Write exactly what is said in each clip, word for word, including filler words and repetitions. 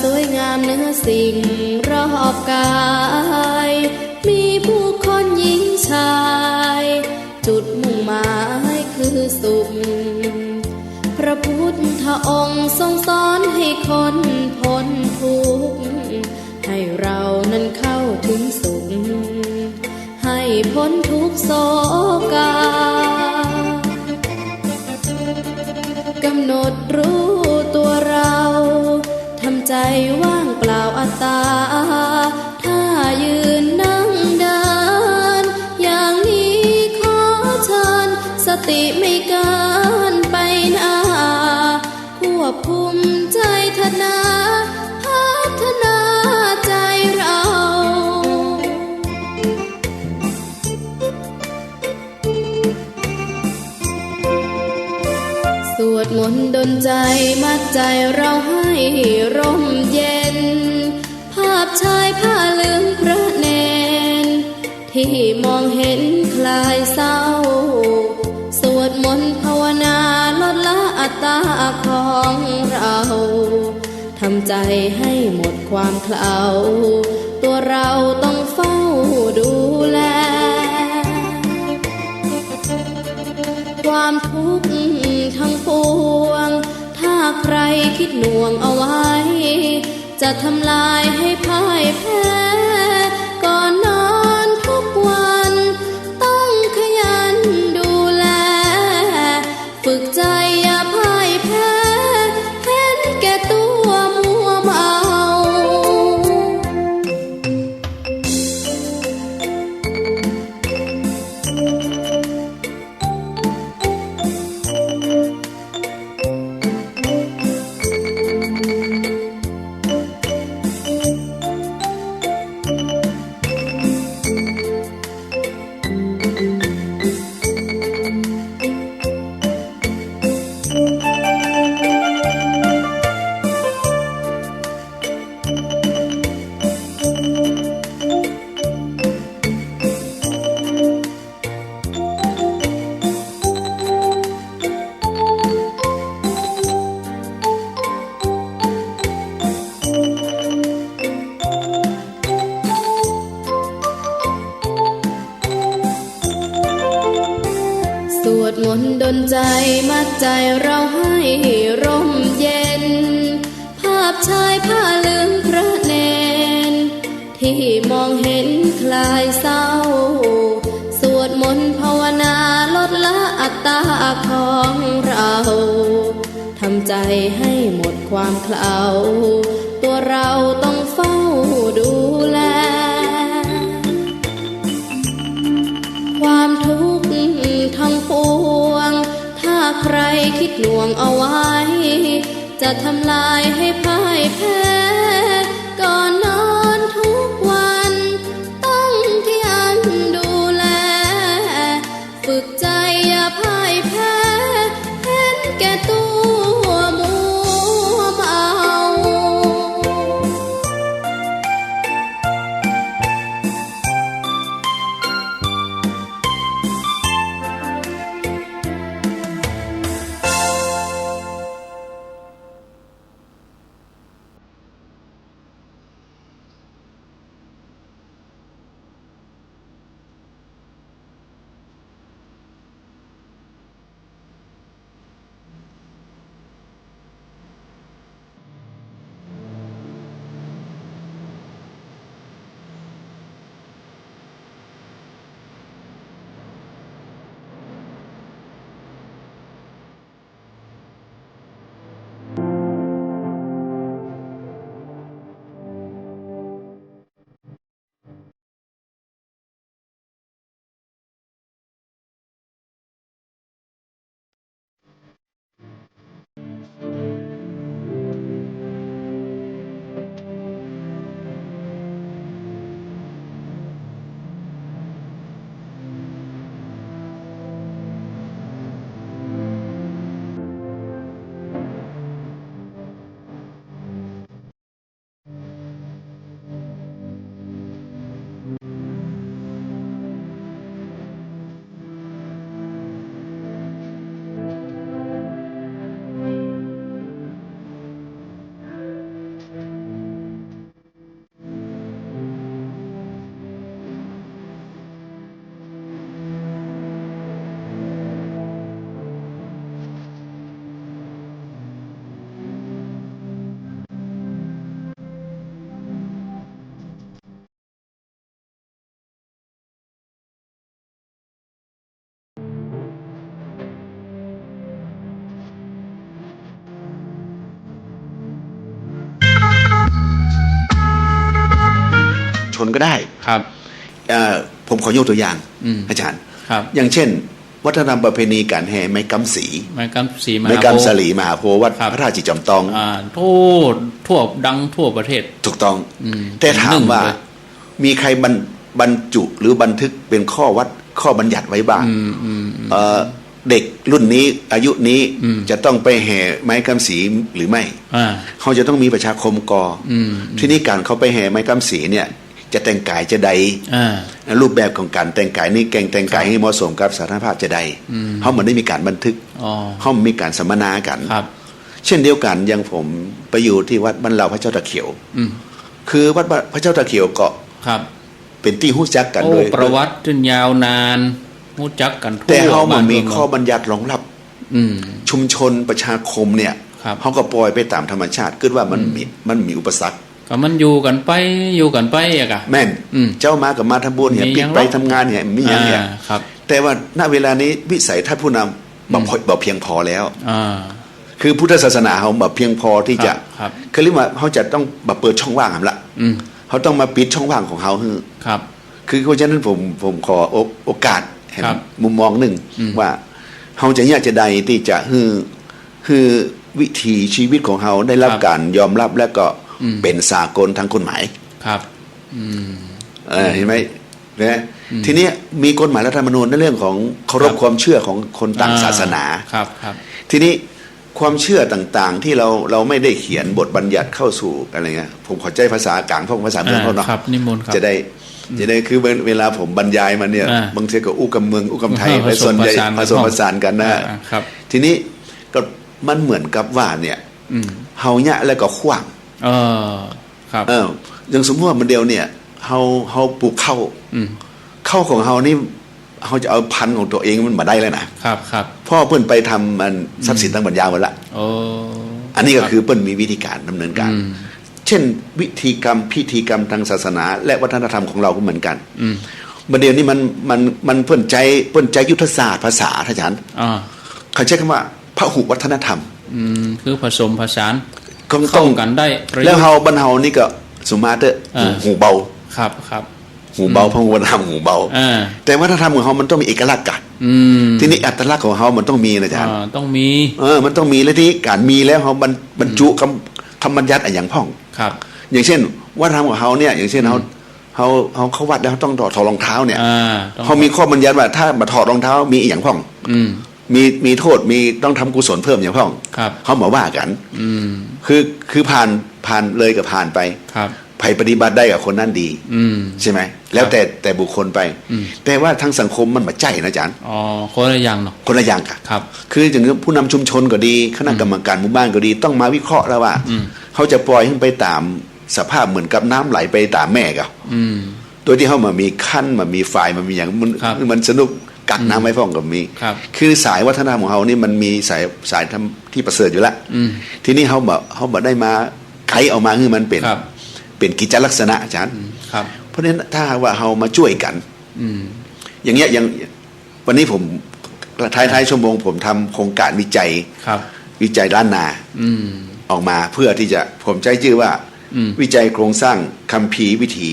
สวยงามเหนือสิ่งรอบกาย มีผู้คนหญิงชาย จุดมุ่งหมายคือสุข พระพุทธองค์ทรงสอนให้คนพ้นทุกข์ ให้เรานั้นเข้าถึงสุข ให้พ้นทุกข์โศกา กำหนดรู้ตัวเรา ทำใจว่างเปล่าอัตตา ท่ายืนนั่งเดิน อย่างนี้ขอเชิญ สติไม่เกินไปหน้า ควบคุมใจเถิดนา พัฒนาใจเรา สวดมนต์ดลใจ มัดใจเราให้ร่มเย็น ภาพชายผ้าเหลืองพระเณร ที่มองเห็นคลายเศร้า สวดมนต์ภาวนาลดละอัตตาของเรา ทำใจให้หมดความเคลา ตัวเราต้องเฝ้าดูแล ความทุกข์ทั้งปวง ถ้าใครคิดหน่วงเอาไว้ จะทำลายให้พ่ายแพ้ ก่อนนอนทุกวัน ต้องขยันดูแล ฝึกใจอย่าพ่ายแพ้ เห็นแก่ตัวมัวเมา สวดมนต์ดลใจ มัดใจเราให้ร่มเย็น ภาพชายผ้าเหลืองพระเณร ที่มองเห็นคลายเศร้า สวดมนต์ภาวนาลดละอัตตาของเรา ทำใจให้หมดความเคลา ตัวเราต้องเฝ้าดูแล ความทุกข์ทั้งปวง ถ้าใครคิดหน่วงเอาไว้ จะทำลายให้พ่ายแพ้ ก่อนนอนทุกวัน ต้องขยันดูแล ฝึกใจอย่าพ่ายแพ้ เห็นแก่ตัวมัวเมา ชนก็ได้ ครับ เอ่อ ผมขอยกตัวอย่าง อืม อาจ๋ารย์ ครับ อย่างเช่น วัฒนธรรมประเพณีก๋านแห่ไม้กำสี ไม้กำสี ไม้กำสาลีมหาโพธิ์ วัด ครับ พระธาตุจิตรจอมทอง อ่า ทั่ว ทั่ว ดังทั่วประเทศ ถูกต้อง อืม แต่ถามว่า นึ่งเลย มีใครบรร- บรรจุหรือบันทึกเป๋นข้อวัด ข้อบัญญัติไว้บ้าง อืม อืม อืม เอ่อ เด็กรุ่นนี้ อายุนี้ อืม จะต้องไปแห่ไม้กำสีหรือไม่ อ่า เขาจะต้องมีประชาคมก่อ อืม อืม ทีนี้ก๋านเขาไปแห่ไม้กำสีเนี่ย จะแต่งก๋ายจาใด อ่า รูปแบบของก๋านแต่งก๋ายนี้ แก่งแต่งก๋าย ครับ หื้อเหมาะสมกับสถานภาพจาใด อืม เขาบ่ได้มีก๋านบันทึก อ๋อ เขาบ่มีก๋านสัมมนากั๋น ครับ เช่นเดียวกั๋น อย่างผมไปอยู่ตี้วัดบ้านเหล่าพระเจ้าตาเขียว อืม คือวัดบ้านพระเจ้าตาเขียวก็ ครับ เป๋นตี้ฮู้จักกั๋น โอ้ โดย ประวัติต้นยาวนาน ฮู้จักกั๋นทั่ว แต่เขาบ่มี บ้านทั่วเมือง ข้อบัญญัติรองรับ อืม ชุมชนประชาคมเนี่ย ครับ เขาก็ปล่อยไปต๋ามธรรมชาติ กึ๊ดว่ามัน อืม มี มันมีอุปสรรค ก็มันอยู่กั๋นไป อยู่กั๋นไปอะกะ แม่น อืม เจ๊ามาก็มาทำบุญเนี่ย มี ปิดไป หยังหรอก ทำงานเนี่ย มีหยังเนี่ย อ่า ครับ แต่ว่า ณ เวลานี้วิสัยทัศน์ผู้นำ อืม บ่พอ บ่เพียงพอแล้ว อ่า คือพุทธศาสนาเขาบ่เพียงพอตี้จะ ครับ ครับ คือเรียกว่าเขาจะต้องมาเปิดช่องว่างหั้นละ อืม เขาต้องมาปิดช่องว่างของเขาหื้อ ครับ คือเพราะฉะนั้นผม ผมขอโอ- โอกาสแหม ครับ มุมมองนึ่ง อืม ว่าเขาจะเยียะจาใดตี้จะหื้อ หื้อวิถีชีวิตของเขาได้รับ ครับ ก๋านยอมรับ และก็ อืม เป๋นสากลตางกฎหมาย ครับ อืม เออ เห็นไหม นะ อืม ทีนี้มีกฎหมายรัฐธรรมนูญในเรื่องของเคารพ ครับ ความเชื่อของคนต่าง อ่า ศาสนา ครับ ครับ ทีนี้ความเชื่อต่างๆ ที่เรา เราไม่ได้เขียนบทบัญญัติเข้าสู่อะไรเงี้ย ผมขอใจ๊ภาษากลางพ่อง ภาษาเมืองพ่องเนาะ อ่า ครับ นิมนต์ครับ จะได้ อืม จะได้ คือเว- เวลาผมบรรยายมาเนี่ย อ่า บางทีก็อู้กำเมือง อู้กำไทย อ่า และส่วนใหญ่ ผสมผสานกั๋น ผสมผสานกั๋นนะ อ่า อ่า ครับ ทีนี้ก็มันเหมือนกับว่าเนี่ย อืม เฮาเยียะแล้วก็ขว้าง เออ ครับ เออ อย่างสมมุติว่ามื้อเดียวเนี่ย เฮา เฮาปลูกข้าว อืม ข้าวของเฮานี่ เฮาจะเอาพันธุ์ของตั๋วเองมันบ่ได้แล้วนะ ครับ ครับ เพราะเปิ้นไปทำอัน อืม ทรัพย์สินตางปัญญาหมดละ โอ้ อันนี้ก็ ครับ คือเปิ้นมีวิธีก๋านดำเนินก๋าน อืม เช่น วิธีกรรม พิธีกรรมตางศาสนา และวัฒนธรรมของเราก็เหมือนกั๋น อืม มื้อเดียวนี้มัน มัน มันเปิ้นใจ๊ เปิ้นใจ๊ยุทธศาสตร์ภาษา อาจ๋ารย์ อ่า เขาใจ๊กำว่า พหุวัฒนธรรม อืม คือผสมผสาน ก็ต้อง เข้ากั๋นได้ ประยุกต์ แล้วเฮา บ้านเฮานี่ก็สุมาเตอร์ อ่า หู หูเบา ครับ ครับ หูเบา อืม พหุวัฒนธรรม หูเบา อ่า แต่วัฒนธรรมของเฮามันต้องมีเอกลักษณ์กั๋น อืม ทีนี้อัตลักษณ์ของเฮามันต้องมีนะอาจ๋ารย์ อ่า ต้องมี เออ มันต้องมี แล้วทีนี้ก๋านมีแล้วเฮาบรร- อืม บรรจุกำ กำบัญญัติอะหยังพ่อง ครับ อย่างเช่น วัฒนธรรมของเฮาเนี่ย อย่างเช่น อืม เฮา เฮา เฮาเข้าวัดแล้วเฮาต้องถอด ถอดรองเท้าเนี่ย อ่า ต้อง เฮามีข้อบัญญัติว่าถ้าบ่ถอดรองเท้ามีอะหยังพ่อง อืม มี มีโต้ษ มีต้องทำกุศลเพิ่มอะหยังพ่อง ครับ เฮาบ่ว่ากั๋น อืม คือ คือผ่าน ผ่านเลยก็ผ่านไป ครับ ใผปฏิบัติได้กับคนนั้นดี อืม ใช่ไหม แล้วแต่ ครับ แต่บุคคลไป อืม แต่ว่าตางสังคมมันบ่ใจ้นะอาจ๋ารย์ อ๋อ คนละอย่างเนาะ คนละอย่างกั๋น ครับ คืออย่างผู้นำชุมชนก็ดี คณะกรรมการหมู่บ้านก็ดี อืม ต้องมาวิเคราะห์แล้วว่า อืม เฮาจะปล่อยหื้อไปต๋ามสภาพเหมือนกับน้ำไหลไปต๋ามแม่ก่อ อืม โดยตี้เฮาบ่มีคัน บ่มีฝาย บ่มีหยัง มัน ครับ มันสนุก กักน้ำ อืม ไว้พ่องก็มี ครับ คือสายวัฒนธรรมของเฮานี่มันมีสาย สายธรรมตี้ประเสริฐอยู่ละ อืม ทีนี้เฮาบ่ เฮาบ่ได้มาไขออกมาหื้อมันเป๋น ครับ เป๋นกิจลักษณะอาจ๋ารย์ อืม ครับ เพราะฉะนั้นถ้าหากว่าเฮามาจ้วยกั๋น อืม อย่างเงี้ย อย่าง วันนี้ผม ท้าย ท้ายชั่วโมงผมทำโครงการวิจัย ครับ วิจัยล้านนา อืม ออกมาเพื่อตี้จะ ผมใจ๊จื้อว่า อืม วิจัยโครงสร้างคัมภีร์วิถี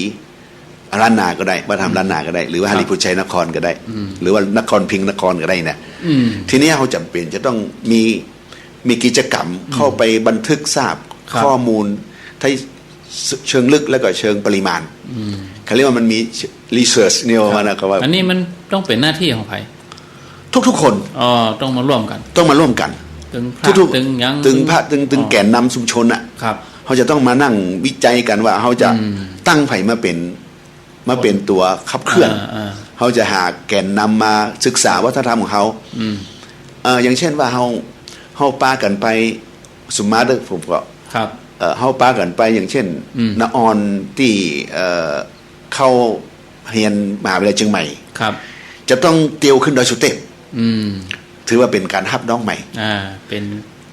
ล้านนาก็ได้ วัฒนธรรม อืม ล้านนาก็ได้ หรือว่า ครับ หริภุตรชัยนครก็ได้ อืม หรือว่านครพิงค์นครก็ได้เนี่ย อืม ทีนี้เฮาจ๋ำเป๋นจะต้องมี มีกิจกรรม อืม เข้าไปบันทึกทราบ ครับ ข้อมูล ทั้งเชิงลึกแล้วก็เชิงปริมาณ อืม เขาเรียกว่ามันมี research เนี่ย ครับ ว่านะ เขาว่า อันนี้มันต้องเป๋นหน้าตี้ของใผ ทุกๆ คน อ๋อ ต้องมาร่วมกั๋น ต้องมาร่วมกั๋น ตึงพระ ทุกๆ ตึงหยัง ตึงพระ ตึง ตึง อ๋อ แกนนำชุมชนน่ะ ครับ เฮาจะต้องมานั่งวิจัยกั๋นว่าเฮาจะ อืม ตั้งใผมาเป๋น มาเป๋นตั๋วขับเคลื่อน อ่า อ่า เฮาจะหาแกนนำมาศึกษาวัฒนธรรมของเฮา อืม เอ่อ อย่างเช่นว่าเฮา เฮาปากั๋นไป สมมุติผมก็ ครับ เอ่อ เฮาปากั๋นไป อย่างเช่น อืม นาออนตี้ เอ่อ เข้าเฮียนมหาวิทยาลัยเจียงใหม่ ครับ จะต้องเตียวขึ้นดอยสุเตพ อืม ถือว่าเป๋นก๋านฮับน้องใหม่ อ่า เป๋น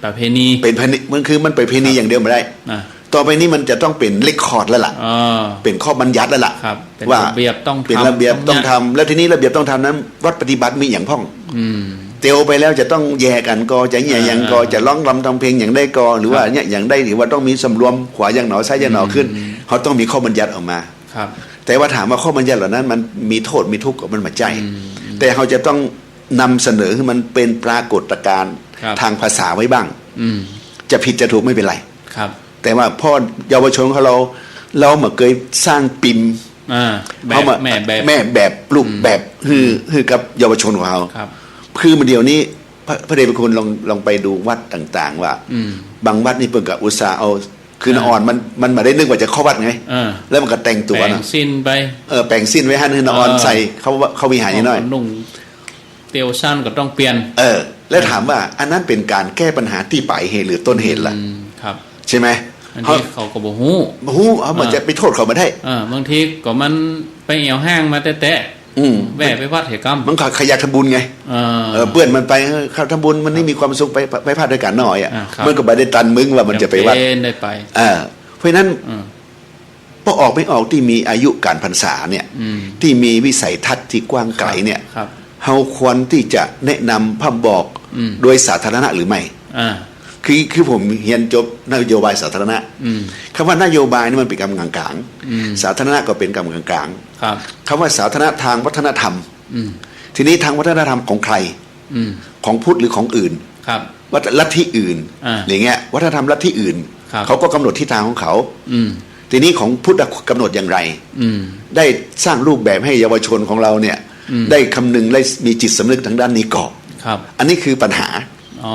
ประเพณี เป๋นประเพณี มันคือมันประเพณี ครับ อย่างเดียวบ่ได้ อ่า ต่อไปนี้มันจะต้องเป๋น record แล้วล่ะ อ่า เป๋นข้อบัญญัติแล้วล่ะ ครับ เป๋น ว่า ระเบียบต้องทำ เป๋นระเบียบต้องทำ ต้องเยียะ แล้วทีนี้ระเบียบต้องทำนั้น วัดปฏิบัติมีอะหยังพ่อง อืม เตียวไปแล้วจะต้องแห่อะหยังก่อ จะเยียะอะหยังก่อ อ่า จะฮ้องรำทำเพลงอะหยังได้ก่อ หรือว่า ครับ เยียะอะหยังได้ หรือว่าต้องมีสำรวมขวาอย่างหนอ ซ้ายอย่างหนอขึ้น อืม เฮาต้องมีข้อบัญญัติออกมา ครับ แต่ว่าถามว่าข้อบัญญัติเหล่านั้นมันมีโต้ษมีทุกข์ก็มันบ่ใจ้ อืม แต่เฮาจะต้องนำเสนอหื้อมันเป๋นปรากฏการณ์ ครับ ตางภาษาไว้บ้าง อืม จะผิดจะถูกไม่เป๋นไร ครับ แต่ว่าพ่อเยาวชนของเฮา เฮาบ่เกยสร้างปิม อ่า แบบ เฮาบ่ แม่แบบ แม่แบบรูปแบบ อืม หื้อ หื้อกับเยาวชนของเฮา ครับ คือมื้อเดี๋ยวนี้ พระ พระเดชพระคุณลอง ลองไปดูวัดต่างๆ ว่า อืม บางวัดนี่เปิ้นก็อุตส่าห์เอา คือ อ่า นาอ่อนมัน มันบ่ได้นึกว่าจะเข้าวัดไง เออ แล้วมันก็แต่งตั๋ว แป๋ง เนาะ สิ้นไป เออ แป๋งสิ้นไว้หั้นหื้อนาอ่อน เออ ใส่เข้า เข้าวิหารน้อย เอานุ่งเตียวสั้นก็ต้องเปลี่ยน เออ แล้วถามว่าอันนั้นเป๋นก๋านแก้ปัญหาตี้ป๋ายเหตุหรือต้นเหตุล่ะ อืม ครับ ใช่ไหม บางทีเขาก็บ่ฮู้ บ่ฮู้ เฮา เออ บ่จะไปโต้ษเขาบ่ได้ เออ บางทีก็มันไปแอ่วฮ้างมาแต๊ๆ อืม แว่ไปวัดเหตุกรรม มันก็ขยักทำบุญไง เออ เออ เปื้อนมันไป เออ เข้าทำบุญ วันนี้ ครับ มีความสุข ไป ไป ไปพลาดด้วยกันหน่อยอะ อ่า ครับ มันก็บ่ได้ตันมึงว่ามันจะไปวัด จ๋ำเป๋นได้ไป เออ เพราะฉะนั้น อืม ป้อออกแม่ออกตี้มีอายุก๋านพรรษาเนี่ย อืม ตี้มีวิสัยทัศน์ตี้กว้างไก๋เนี่ย ครับ ครับ เฮาควรตี้จะแนะนำพร่ำบอก อืม โดยสาธารณะหรือไม่ อ่า คือ คือผมเฮียนจบนโยบายสาธารณะ อืม คำว่านโยบายนี่มันเป๋นกำกลางๆ อืม สาธารณะก็เป๋นกำกลางๆ ครับ คำว่าสาธารณะตางวัฒนธรรม อืม ทีนี้ตางวัฒนธรรมของใคร อืม ของพุทธหรือของอื่น ครับ วัฒน- ลัทธิอื่น อ่า อย่างเงี้ย วัฒนธรรมลัทธิอื่น ครับ เขาก็กำหนดทิศตางของเขา อืม ทีนี้ของพุทธอะกำหนดอย่างไร อืม ได้สร้างรูปแบบให้เยาวชนของเราเนี่ย อืม ได้คำนึง ได้มีจิตสำนึกตางด้านนี้ก่อ ครับ อันนี้คือปัญหา อ๋อ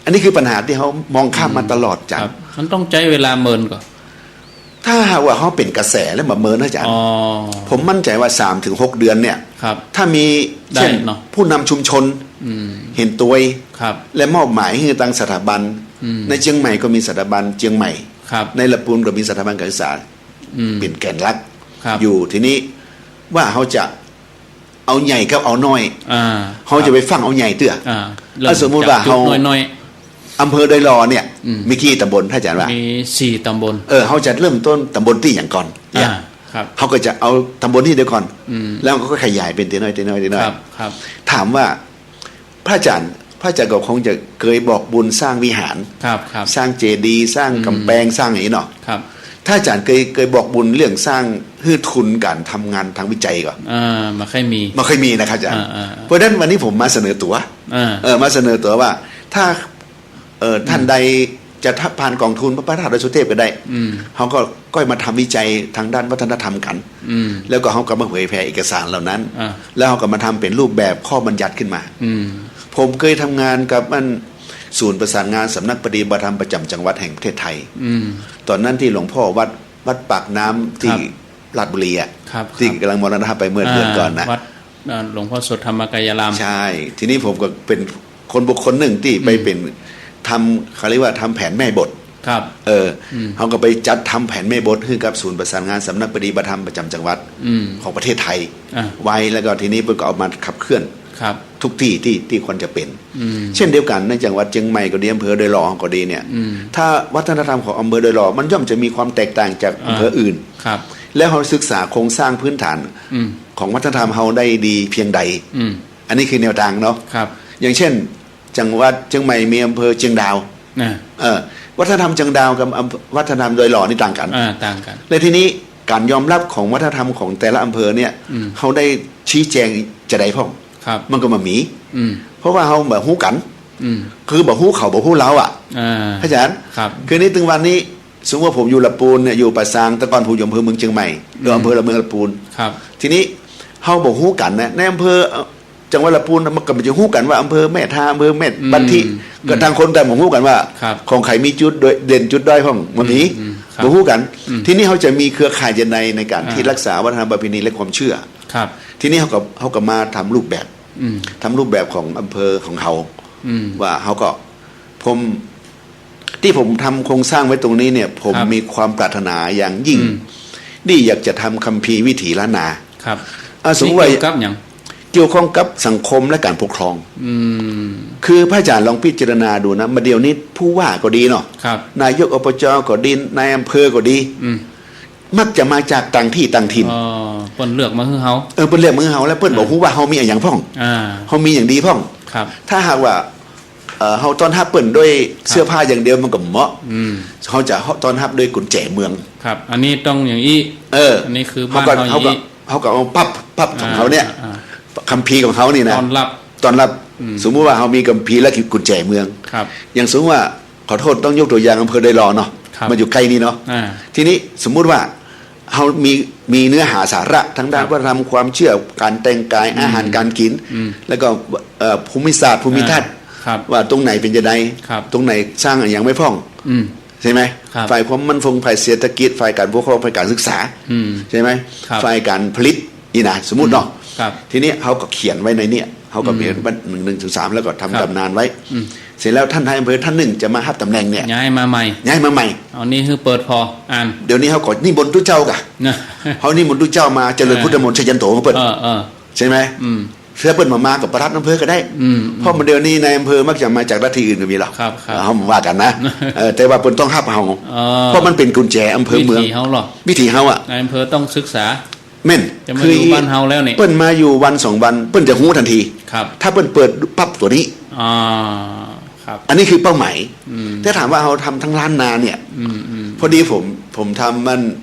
อันนี้คือปัญหาตี้เฮามองข้ามมาตลอด จ๋ารย์ ครับ มันต้องใจ๊เวลาเมินก่อ ถ้าหากว่าเฮาเป๋นกระแสแล้วบ่เมินนะจ๋ารย์ อ๋อ ผมมั่นใจ๋ว่าสามถึงหกเดือนเนี่ย ครับ ถ้ามี ได้ เช่น เนาะ ผู้นำชุมชน อืม เห็นตวย ครับ และมอบหมายหื้อตางสถาบัน อืม ในเจียงใหม่ก็มีสถาบันเจียงใหม่ ครับ ในละปูนก็มีสถาบันการศึกษา อืม เป๋นแก่นหลัก ครับ อยู่ ทีนี้ว่าเฮาจะ เอาใหญ่กับเอาน้อย อ่า เฮาจะไปฟั่งเอาใหญ่เตื้อ อ่า เริ่ม อ่ะ สมมุติว่า จากจุด เฮา น้อยๆ อำเภอดอยหล่อเนี่ย อืม มีกี่ตำบล ท่านอาจารย์ว่า มีสี่ตำบล เออ เฮาจะเริ่มต้นตำบลตี้หยังก่อนเนี่ย อ่า ครับ เฮาก็จะเอาตำบลนี้เดียวก่อน อืม แล้วก็ขยายเป๋นตี้น้อย ตี้น้อย ตี้น้อย ครับ ครับ ถามว่า พระอาจารย์ พระอาจารย์ก็คงจะเกยบอกบุญสร้างวิหาร ครับ ครับ สร้างเจดีย์ สร้าง อืม ก๋ำแปง สร้างอย่างนี้เนาะ ครับ ถ้าอาจารย์เกย เกยบอกบุญเรื่องสร้างหื้อทุนก๋านทำงานตางวิจัยก่อ อ่า บ่เคยมี บ่เคยมีนะครับอาจารย์ อ่า อ่า อ่า เพราะฉะนั้นวันนี้ผมมาเสนอตั๋ว อ่า เออ มาเสนอตั๋วว่า ถ้า เออ อืม ท่านใดจะผ่านก๋องทุนพระธาตุดอยสุเทพก็ได้ อืม เฮาก็ ก็มาทำวิจัยตางด้านวัฒนธรรมกั๋น อืม แล้วก็เฮาก็มาเผยแผ่เอกสารเหล่านั้น อ่า แล้วเฮาก็มาทำเป๋นรูปแบบข้อบัญญัติขึ้นมา อืม ผมเกยทำงานกับอันศูนย์ประสานงานสำนักปฏิบัติธรรมประจ๋ำจังหวัดแห่งประเทศไทย อืม ต๋อนนั้นตี้หลวงพ่อวัด วัดปากน้ำตี้ ครับ ราชบุรีอะ ครับ ตี้ ครับ ก๋ำลังมรณภาพไปเมื่อเดือนก่อนนะ อ่า วัด อ่า หลวงพ่อโสตธรรมกายาราม ใช่ ทีนี้ผมก็เป๋นคนบุคคลหนึ่งตี้ไป อืม เป๋นทำ เขาเรียกว่าทำแผนแม่บท ครับ เออ อืม เฮาก็ไปจัดทำแผนแม่บทหื้อกับศูนย์ประสานงานสำนักปฏิบัติธรรมประจ๋ำจังหวัด อืม ของประเทศไทย อ่ะ ไว้ แล้วก็ทีนี้เปิ้นก็เอามาขับเคลื่อน ครับ ทุกตี้ตี้ ตี้ควรจะเป๋น อืม เช่นเดียวกั๋นในจังหวัดเจียงใหม่ก็ดี อำเภอดอยหล่อก็ดีเนี่ย อืม ถ้าวัฒนธรรมของอำเภอดอยหล่อมันย่อมจะมีความแตกต่างจาก อ่า อำเภออื่น ครับ แล้วเฮาศึกษาโครงสร้างพื้นฐาน อืม ของวัฒนธรรมเฮาได้ดีเพียงใด อืม อันนี้คือแนวตางเนาะ ครับ อย่างเช่น จังหวัดเจียงใหม่มีอำเภอเจียงดาว อ่า เออ วัฒนธรรมเจียงดาวกับอำ- วัฒนธรรมดอยหล่อนี่ต่างกั๋น อ่า ต่างกั๋น และทีนี้ก๋านยอมรับของวัฒนธรรมของแต่ละอำเภอเนี่ย อืม เฮาได้ชี้แจงจาใดพ่อง ครับ มันก็บ่มี อืม เพราะว่าเฮาบ่ฮู้กั๋น อืม คือบ่ฮู้เขาบ่ฮู้เฮาอะ อ่า เข้าใจ๋ ครับ คือนี่ตึงวันนี้ สมมุติว่าผมอยู่ละปูนเนี่ย อยู่ป่าซาง แต่ก่อนผมอยู่อำเภอเมืองเจียงใหม่ อืม เออ อำเภอละเมืองละปูน ครับ ทีนี้เฮาบ่ฮู้กั๋นนะ ในอำเภอ เอ่อ จังหวัดละปูน มันก็บ่จะฮู้กั๋นว่าอำเภอแม่ทา อำเภอแม่ อืม บันทิ อืม ก็ต่างคนต่างบ่ฮู้กั๋นว่า ครับ ของใผมีจุดเด่นจุดด้อยพ่อง บ่มี อืม อืม ครับ บ่ฮู้กั๋น อืม ทีนี้เฮาจะมีเครือข่ายจาใดในก๋าน อ่า ตี้รักษาวัฒนธรรมประเพณีและความเชื่อ ครับ ทีนี้เฮาก็ เฮาก็มาทำรูปแบบ อืม ทำรูปแบบของอำเภอของเฮา อืม ว่าเฮาก็ ผม ตี้ผมทำโครงสร้างไว้ตรงนี้เนี่ย ผม ครับ มีความปรารถนาอย่างยิ่ง อืม ตี้อยากจะทำคัมภีร์วิถีล้านนา ครับ อ่ะ สมมุติว่า นี่เกี่ยวกับหยัง เกี่ยวข้องกับสังคมและก๋านปกครอง อืม คือพระอาจ๋ารย์ลองพิจารณาดูนะ บ่าเดี่ยวนี้ผู้ว่าก็ดีเนาะ ครับ นายก อบจ ก็ดี นายอำเภอก็ดี อืม มักจะมาจากต่างตี้ต่างถิ่น อ๋อ เปิ้นเลือกมาหื้อเฮา เออ เปิ้นเลือกมาหื้อเฮา แล้วเปิ้น อ่า บ่ฮู้ว่าเฮามีอะหยังพ่อง อ่า เฮามีอย่างดีพ่อง ครับ ถ้าหากว่า เอ่อ เฮาต้อนฮับเปิ้นด้วย ครับ เสื้อผ้าอย่างเดียวมันก็บ่เหมาะ อืม เฮาจะต้อนฮับด้วยกุญแจเมือง ครับ อันนี้ต้องอย่างอี้ เออ อันนี้คือบ้านเฮาอย่างอี้ เฮาก็ เฮาก็เอาปั๊บ ปั๊บของเฮาเนี่ย อ่า อ่า คัมภีร์ของเฮานี่นะ ต้อนรับ ต้อนรับ อืม สมมุติว่าเฮามีคัมภีร์และกุญแจเมือง ครับ อย่างสมมุติว่า ขอโทษ ต้องยกตัวอย่างอำเภอดอยหล่อเนาะ ครับ มันอยู่ใกล้นี่เนาะ อ่า ทีนี้สมมุติว่า เฮามี มีเนื้อหาสาระทางด้าน ครับ วัฒนธรรม ความเชื่อ ก๋านแต่งก๋าย อืม อาหารก๋านกิ๋น อืม แล้วก็ เอ่อ ภูมิศาสตร์ ภูมิทัศน์ อ่า ครับ ว่าตรงไหนเป๋นจะใด ครับ ตรงไหนสร้างอะหยังไว้พ่อง อืม ใช่ไหม ครับ ฝ่ายความมั่นคง ฝ่ายเศรษฐกิจ ฝ่ายก๋านปกครอง ฝ่ายก๋านศึกษา อืม ใช่ไหม ครับ ฝ่ายก๋านผลิต นี่นะ สมมุติเนาะ ครับ ทีนี้เฮาก็เขียนไว้ในเนี่ย เฮาก็มี อืม บัน หนึ่ง หนึ่งถึงสาม แล้วก็ทำ ครับ ตำนานไว้ อืม เสร็จแล้วท่านนายอำเภอท่านหนึ่งจะมาฮับต๋ำแหน่งเนี่ย ย้ายมาใหม่ ย้ายมาใหม่ อันนี้คือเปิดผ่ออ่าน เดี๋ยวนี้เฮาก็นิมนต์ตุ๊เจ้าก่ะ นะ เฮานิมนต์ตุ๊เจ้ามาเจริญ เออ พุทธมนต์ชัยยันโตของเปิ้น เออ เออ ใช่ไหม อืม ถ้าเปิ้นบ่มาก็ปลัดอำเภอก็ได้ อืม อืม เพราะเดี๋ยวนี้นายอำเภอมักจะมาจากรัฐที่อื่นก็มีหรอก ครับ ครับ เฮาบ่ว่ากั๋นนะ เออ แต่ว่าเปิ้นต้องฮับเฮา เออ เพราะมันเป๋นกุญแจอำเภอเมือง วิถีเฮาหรอ วิถีเฮาอะ นายอำเภอต้องศึกษา แม่น จะมาอยู่บ้านเฮาแล้วนี่ คือเปิ้นมาอยู่วันสองวัน เปิ้นจะฮู้ตันที ครับ ถ้าเปิ้นเปิดปั๊บตั๋วนี้ อ่า ครับ อันนี้คือเป้าหมาย อืม แต่ถามว่าเฮาทำทั้งล้านนาเนี่ย อืม อืม พอดีผม ผมทำมัน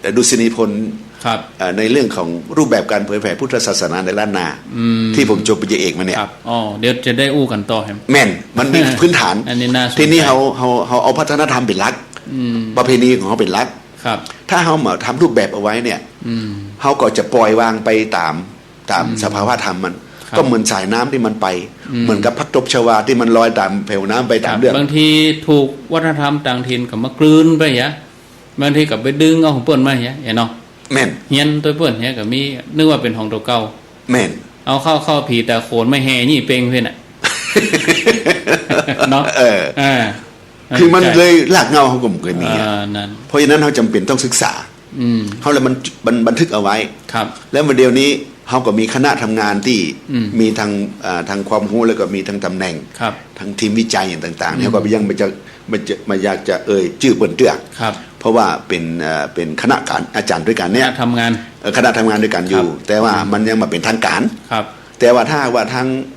เอ่อ ดุษฎีนิพนธ์ ครับ เอ่อ ในเรื่องของรูปแบบการเผยแผ่พุทธศาสนาในล้านนา อืม ตี้ผมจบปริญญาเอกมาเนี่ย ครับ อ๋อ เดี๋ยวจะได้อู้กั๋นต่อแหม แม่น มันมีพื้นฐาน อันนี้น่าสนใจ ทีนี้เฮา เฮา เฮาเอาวัฒนธรรมเป๋นหลัก อืม ประเพณีของเฮาเป๋นหลัก ครับ ถ้าเฮาบ่ทำรูปแบบเอาไว้เนี่ย อืม เฮาก็จะปล่อยวางไปต๋าม ต๋าม อืม สภาวะธรรมมัน ครับ ก็เหมือนสายน้ำตี้มันไป อืม เหมือนกับผักตบชวาตี้มันลอยต๋ามแผวน้ำไปต๋าม ครับ เรื่อง บางทีถูกวัฒนธรรมต่างถิ่นก็มากลืนไปเหีย บางทีก็ไปดึงเอาของเปิ้นมาเหีย เหียเนาะ แม่น เฮียนตวยเปิ้นเหียก็มี นึกว่าเป๋นของตั๋วเก่า แม่น เอาเข้า เข้าผีต๋าโขนมาแห่ยี่เป็งเปิ้นน่ะ เนาะ เออ อ่า คือมัน ใช่ เลยรากเหง้าเฮาก็บ่เกยมีอะ อ่า นั่น เพราะฉะนั้นเฮาจ๋ำเป๋นต้องศึกษา อืม เฮาเลยมัน มันบันทึกเอาไว้ ครับ แล้วมาเดี๋ยวนี้เฮาก็มีคณะทำงานตี้ อืม มีทั้ง อ่า ทั้งความฮู้ แล้วก็มีทั้งต๋ำแหน่ง ครับ ทั้งทีมวิจัยอย่างต่างๆ เนี่ย อืม เฮาก็ยังบ่จะ บ่จะ บ่อยากจะเอ่ยจื้อเปิ้นเตื้อ ครับ เพราะว่าเป๋น เอ่อ เป๋นคณะก๋าน อาจ๋ารย์ตวยกั๋นเนี่ย คณะทำงาน เอ่อ คณะทำงานตวยกั๋นอยู่ ครับ แต่ว่า อืม มันยังบ่เป๋นทางก๋าน ครับ แต่ว่าถ้าหากว่าทาง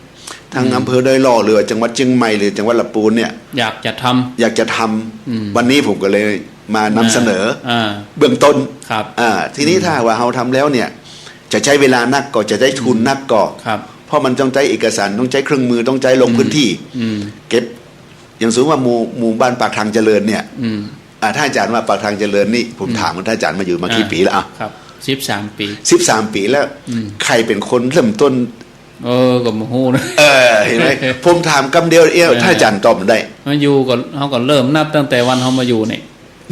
ทาง อืม อำเภอดอยหล่อ หรือว่าจังหวัดเจียงใหม่ หรือจังหวัดละปูนเนี่ย อยากจะทำ อยากจะทำ อืม วันนี้ผมก็เลยมานำเสนอ อ่า อ่า เบื้องต้น ครับ อ่า ทีนี้ อืม ถ้าหากว่าเฮาทำแล้วเนี่ย จะใจ๊เวลานักก่อ จะใจ๊ทุนนักก่อ ครับ เพราะมันต้องใจ๊เอกสาร ต้องใจ๊เครื่องมือ ต้องใจ๊ลง อืม พื้นที่ อืม เก็บ อย่างสมมุติว่าหมู่ หมู่บ้านปากทางเจริญเนี่ย อืม อ่า ถ้าอาจ๋ารย์ว่าปากทางเจริญนี่ ผม อืม ถามว่าถ้าอาจ๋ารย์มาอยู่มากี่ อ่า ปี๋แล้วอะ ครับ สิบสามปี๋ สิบสามปี๋แล้ว อืม ใผเป๋นคนเริ่มต้น เออ ก็บ่ฮู้นะ เออ หันก่อ ผมถามกำเดียวเอี้ยว เออ ถ้าอาจ๋ารย์ตอบได้ มาอยู่ก็ เฮาก็เริ่มนับตั้งแต่วันเฮามาอยู่นี่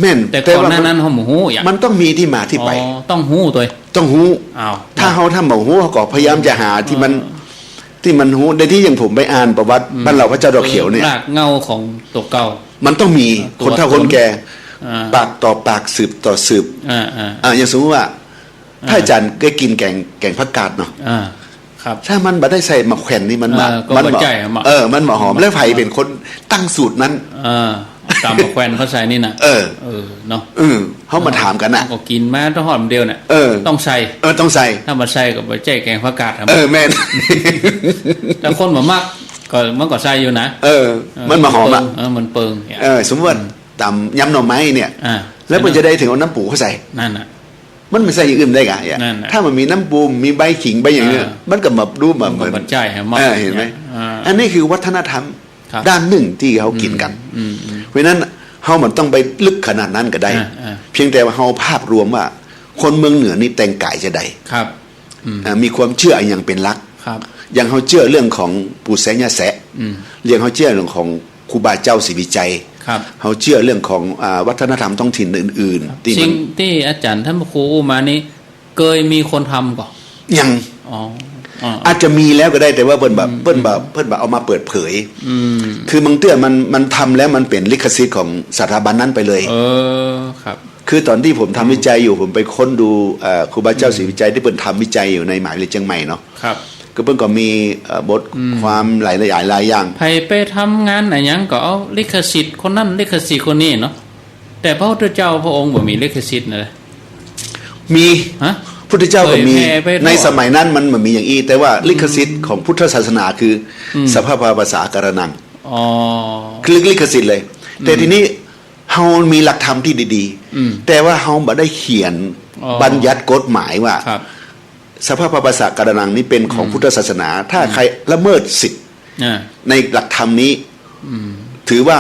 แม่น แต่ แต่ ก่อน ว่า หน้า มัน นั้นเฮาบ่ฮู้อะ มันต้องมีตี้มาตี้ไป อ๋อ ต้องฮู้ตวย ต้องฮู้ อ้าว ถ้าเฮาทำบ่ฮู้ เฮาก็พยายามจะหาตี้มัน เออ ตี้มันฮู้ ในตี้อย่างผมไปอ่านประวัติ อืม บ้านเหล่าพระเจ้าดอกเขียวเนี่ย รากเหง้าของตั๋วเก่า มันต้องมี เออ คนเฒ่าคนแก่ อ่า ปากต่อปาก สืบต่อสืบ อ่า อ่า อ่า อย่างสมมุติว่า อ่า ถ้าอาจ๋ารย์เกยกิ๋นแก๋ง แก๋งผักกาดเนาะ อ่า ครับ ถ้ามันบ่ได้ใส่หมากแขว่นนี่มันบ่ เออ ก็ มัน บ่ใจ้อะ เออ มันบ่หอม บ่ แล้วใผเป๋นคนตั้งสูตรนั้น เออ ต๋ำหมากแขว่นเขาใส่นี่นะ เออ เออ เนาะ เออ เฮามาถามกั๋นน่ะ ก็กิ๋นมาต้องหอมเดียวเนี่ย เออ ต้องใส่ เออ ต้องใส่ ถ้าบ่ใส่ก็บ่ใจ้แก๋งผักกาดอะ เออ แม่น แต่คนบ่มัก ก็ มันก็ใส่อยู่นะ เออ เออ มันบ่หอมอะ เออ มันเปิงเนี่ย เออ สมมุติว่า อืม ต๋ำยำหน่อไม้เนี่ย อ่า แล้วมันจะได้เถิงเอาน้ำปูเข้าใส่ นั่นน่ะ มันบ่ใส่อย่างอื่นได้ก่ะ นั่นน่ะ ถ้ามันมีน้ำปู มีใบขิง ใบอย่างเนี้ย อ่า มันก็แบบดูแบบ มันก็ เหมือน บ่ใจ้อะ เออ หันก่อ อ่า อันนี้คือวัฒนธรรม ครับ ด้านหนึ่งตี้เฮากิ๋นกั๋น อืม อืม อืม เพราะฉะนั้นเฮาบ่ต้องไปลึกขนาดนั้นก็ได้ อ่า อ่า เพียงแต่ว่าเฮาภาพรวมว่าคนเมืองเหนือนี่แต่งก๋ายจะใด ครับ อืม อ่า มีความเจื้ออะหยังเป๋นหลัก ครับ อย่างเฮาเจื้อเรื่องของปู่แสะย่าแสะ อืม อย่างเฮาเจื้อเรื่องของครูบาเจ้าศรีวิชัย ครับ เฮาเจื้อเรื่องของ อ่า วัฒนธรรมท้องถิ่นอื่นๆ ครับ ตี้มัน สิ่งตี้อาจ๋ารย์ต้านพระครูอู้มานี้ เกยมีคนทำก่อ ยัง อ๋อ อ๋อ อาจจะมีแล้วก็ได้ แต่ว่าเปิ้นแบบ อืม เปิ้นแบบ อืม เปิ้นแบบเอามาเปิดเผย อืม คือบางเตื้อมัน มันทำแล้วมันเป๋นลิขสิทธิ์ของสถาบันนั้นไปเลย เออ ครับ คือต๋อนตี้ผมทำ อืม วิจัยอยู่ ผมไปค้นดู เอ่อ ครูบาเจ้า อืม ศรีวิชัยตี้เปิ้นทำวิจัยอยู่ในมหาวิทยาลัยเจียงใหม่เนาะ ครับ คือเปิ้นก็มี เอ่อ บท อืม ความหลายๆ หลายอย่าง ใผไปทำงานอะหยังก็เอาลิขสิทธิ์คนนั้นลิขสิทธิ์คนนี้เนาะ แต่พระพุทธเจ้าพระองค์บ่มีลิขสิทธิ์นะ มี ฮะ พุทธเจ้าก็มี เผยแผ่ไปทั่ว ในสมัยนั้นมันบ่มีอย่างอี้ แต่ว่า อืม ลิขสิทธิ์ของพุทธศาสนาคือ อืม สัพพะปะสาสะกะระหัง อ๋อ คือลิขสิทธิ์เลย อืม แต่ทีนี้เฮามีหลักธรรมตี้ดีๆ อืม แต่ว่าเฮาบ่ได้เขียน อ๋อ บัญญัติกฎหมายว่า ครับ สภาพปะปัสสะการะณังนี้เป็นของ อืม พุทธศาสนา ถ้า อืม ใครละเมิดสิทธิ์ อ่า ในหลักธรรมนี้ อืม ถือว่า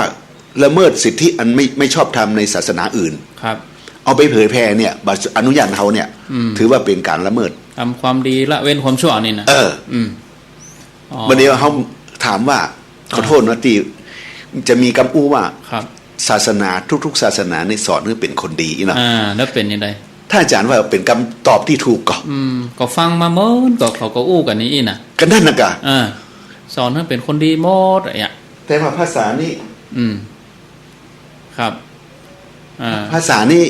ละเมิดสิทธิอันไม่ ไม่ชอบธรรมในศาสนาอื่น ครับ เอาไปเผยแผ่เนี่ย บ่อนุญาตเฮาเนี่ย อืม ถือว่าเป็นการละเมิด ทำความดีละเว้นความชั่วนี่นะ เออ อืม อ๋อ บัดนี้เฮาถามว่า ขอโทษนะ ตี้จะมีกำอู้ว่า ครับ ศาสนาทุกๆ ศาสนานี่สอนหื้อเป๋นคนดีเนาะ อ่า แล้วเป๋นยังไง ถ้าอาจ๋ารย์ว่าเป๋นกำตอบตี้ถูกก่อ อืม ก็ฟังมาเมิน ก็เขาก็อู้กั๋นอย่างอี้นะ ก็นั่นน่ะก่ะ อ่า สอนหื้อเป๋นคนดีหมดอะ แต่ว่าภาษานี่ อืม ครับ อ่า ภาษานี่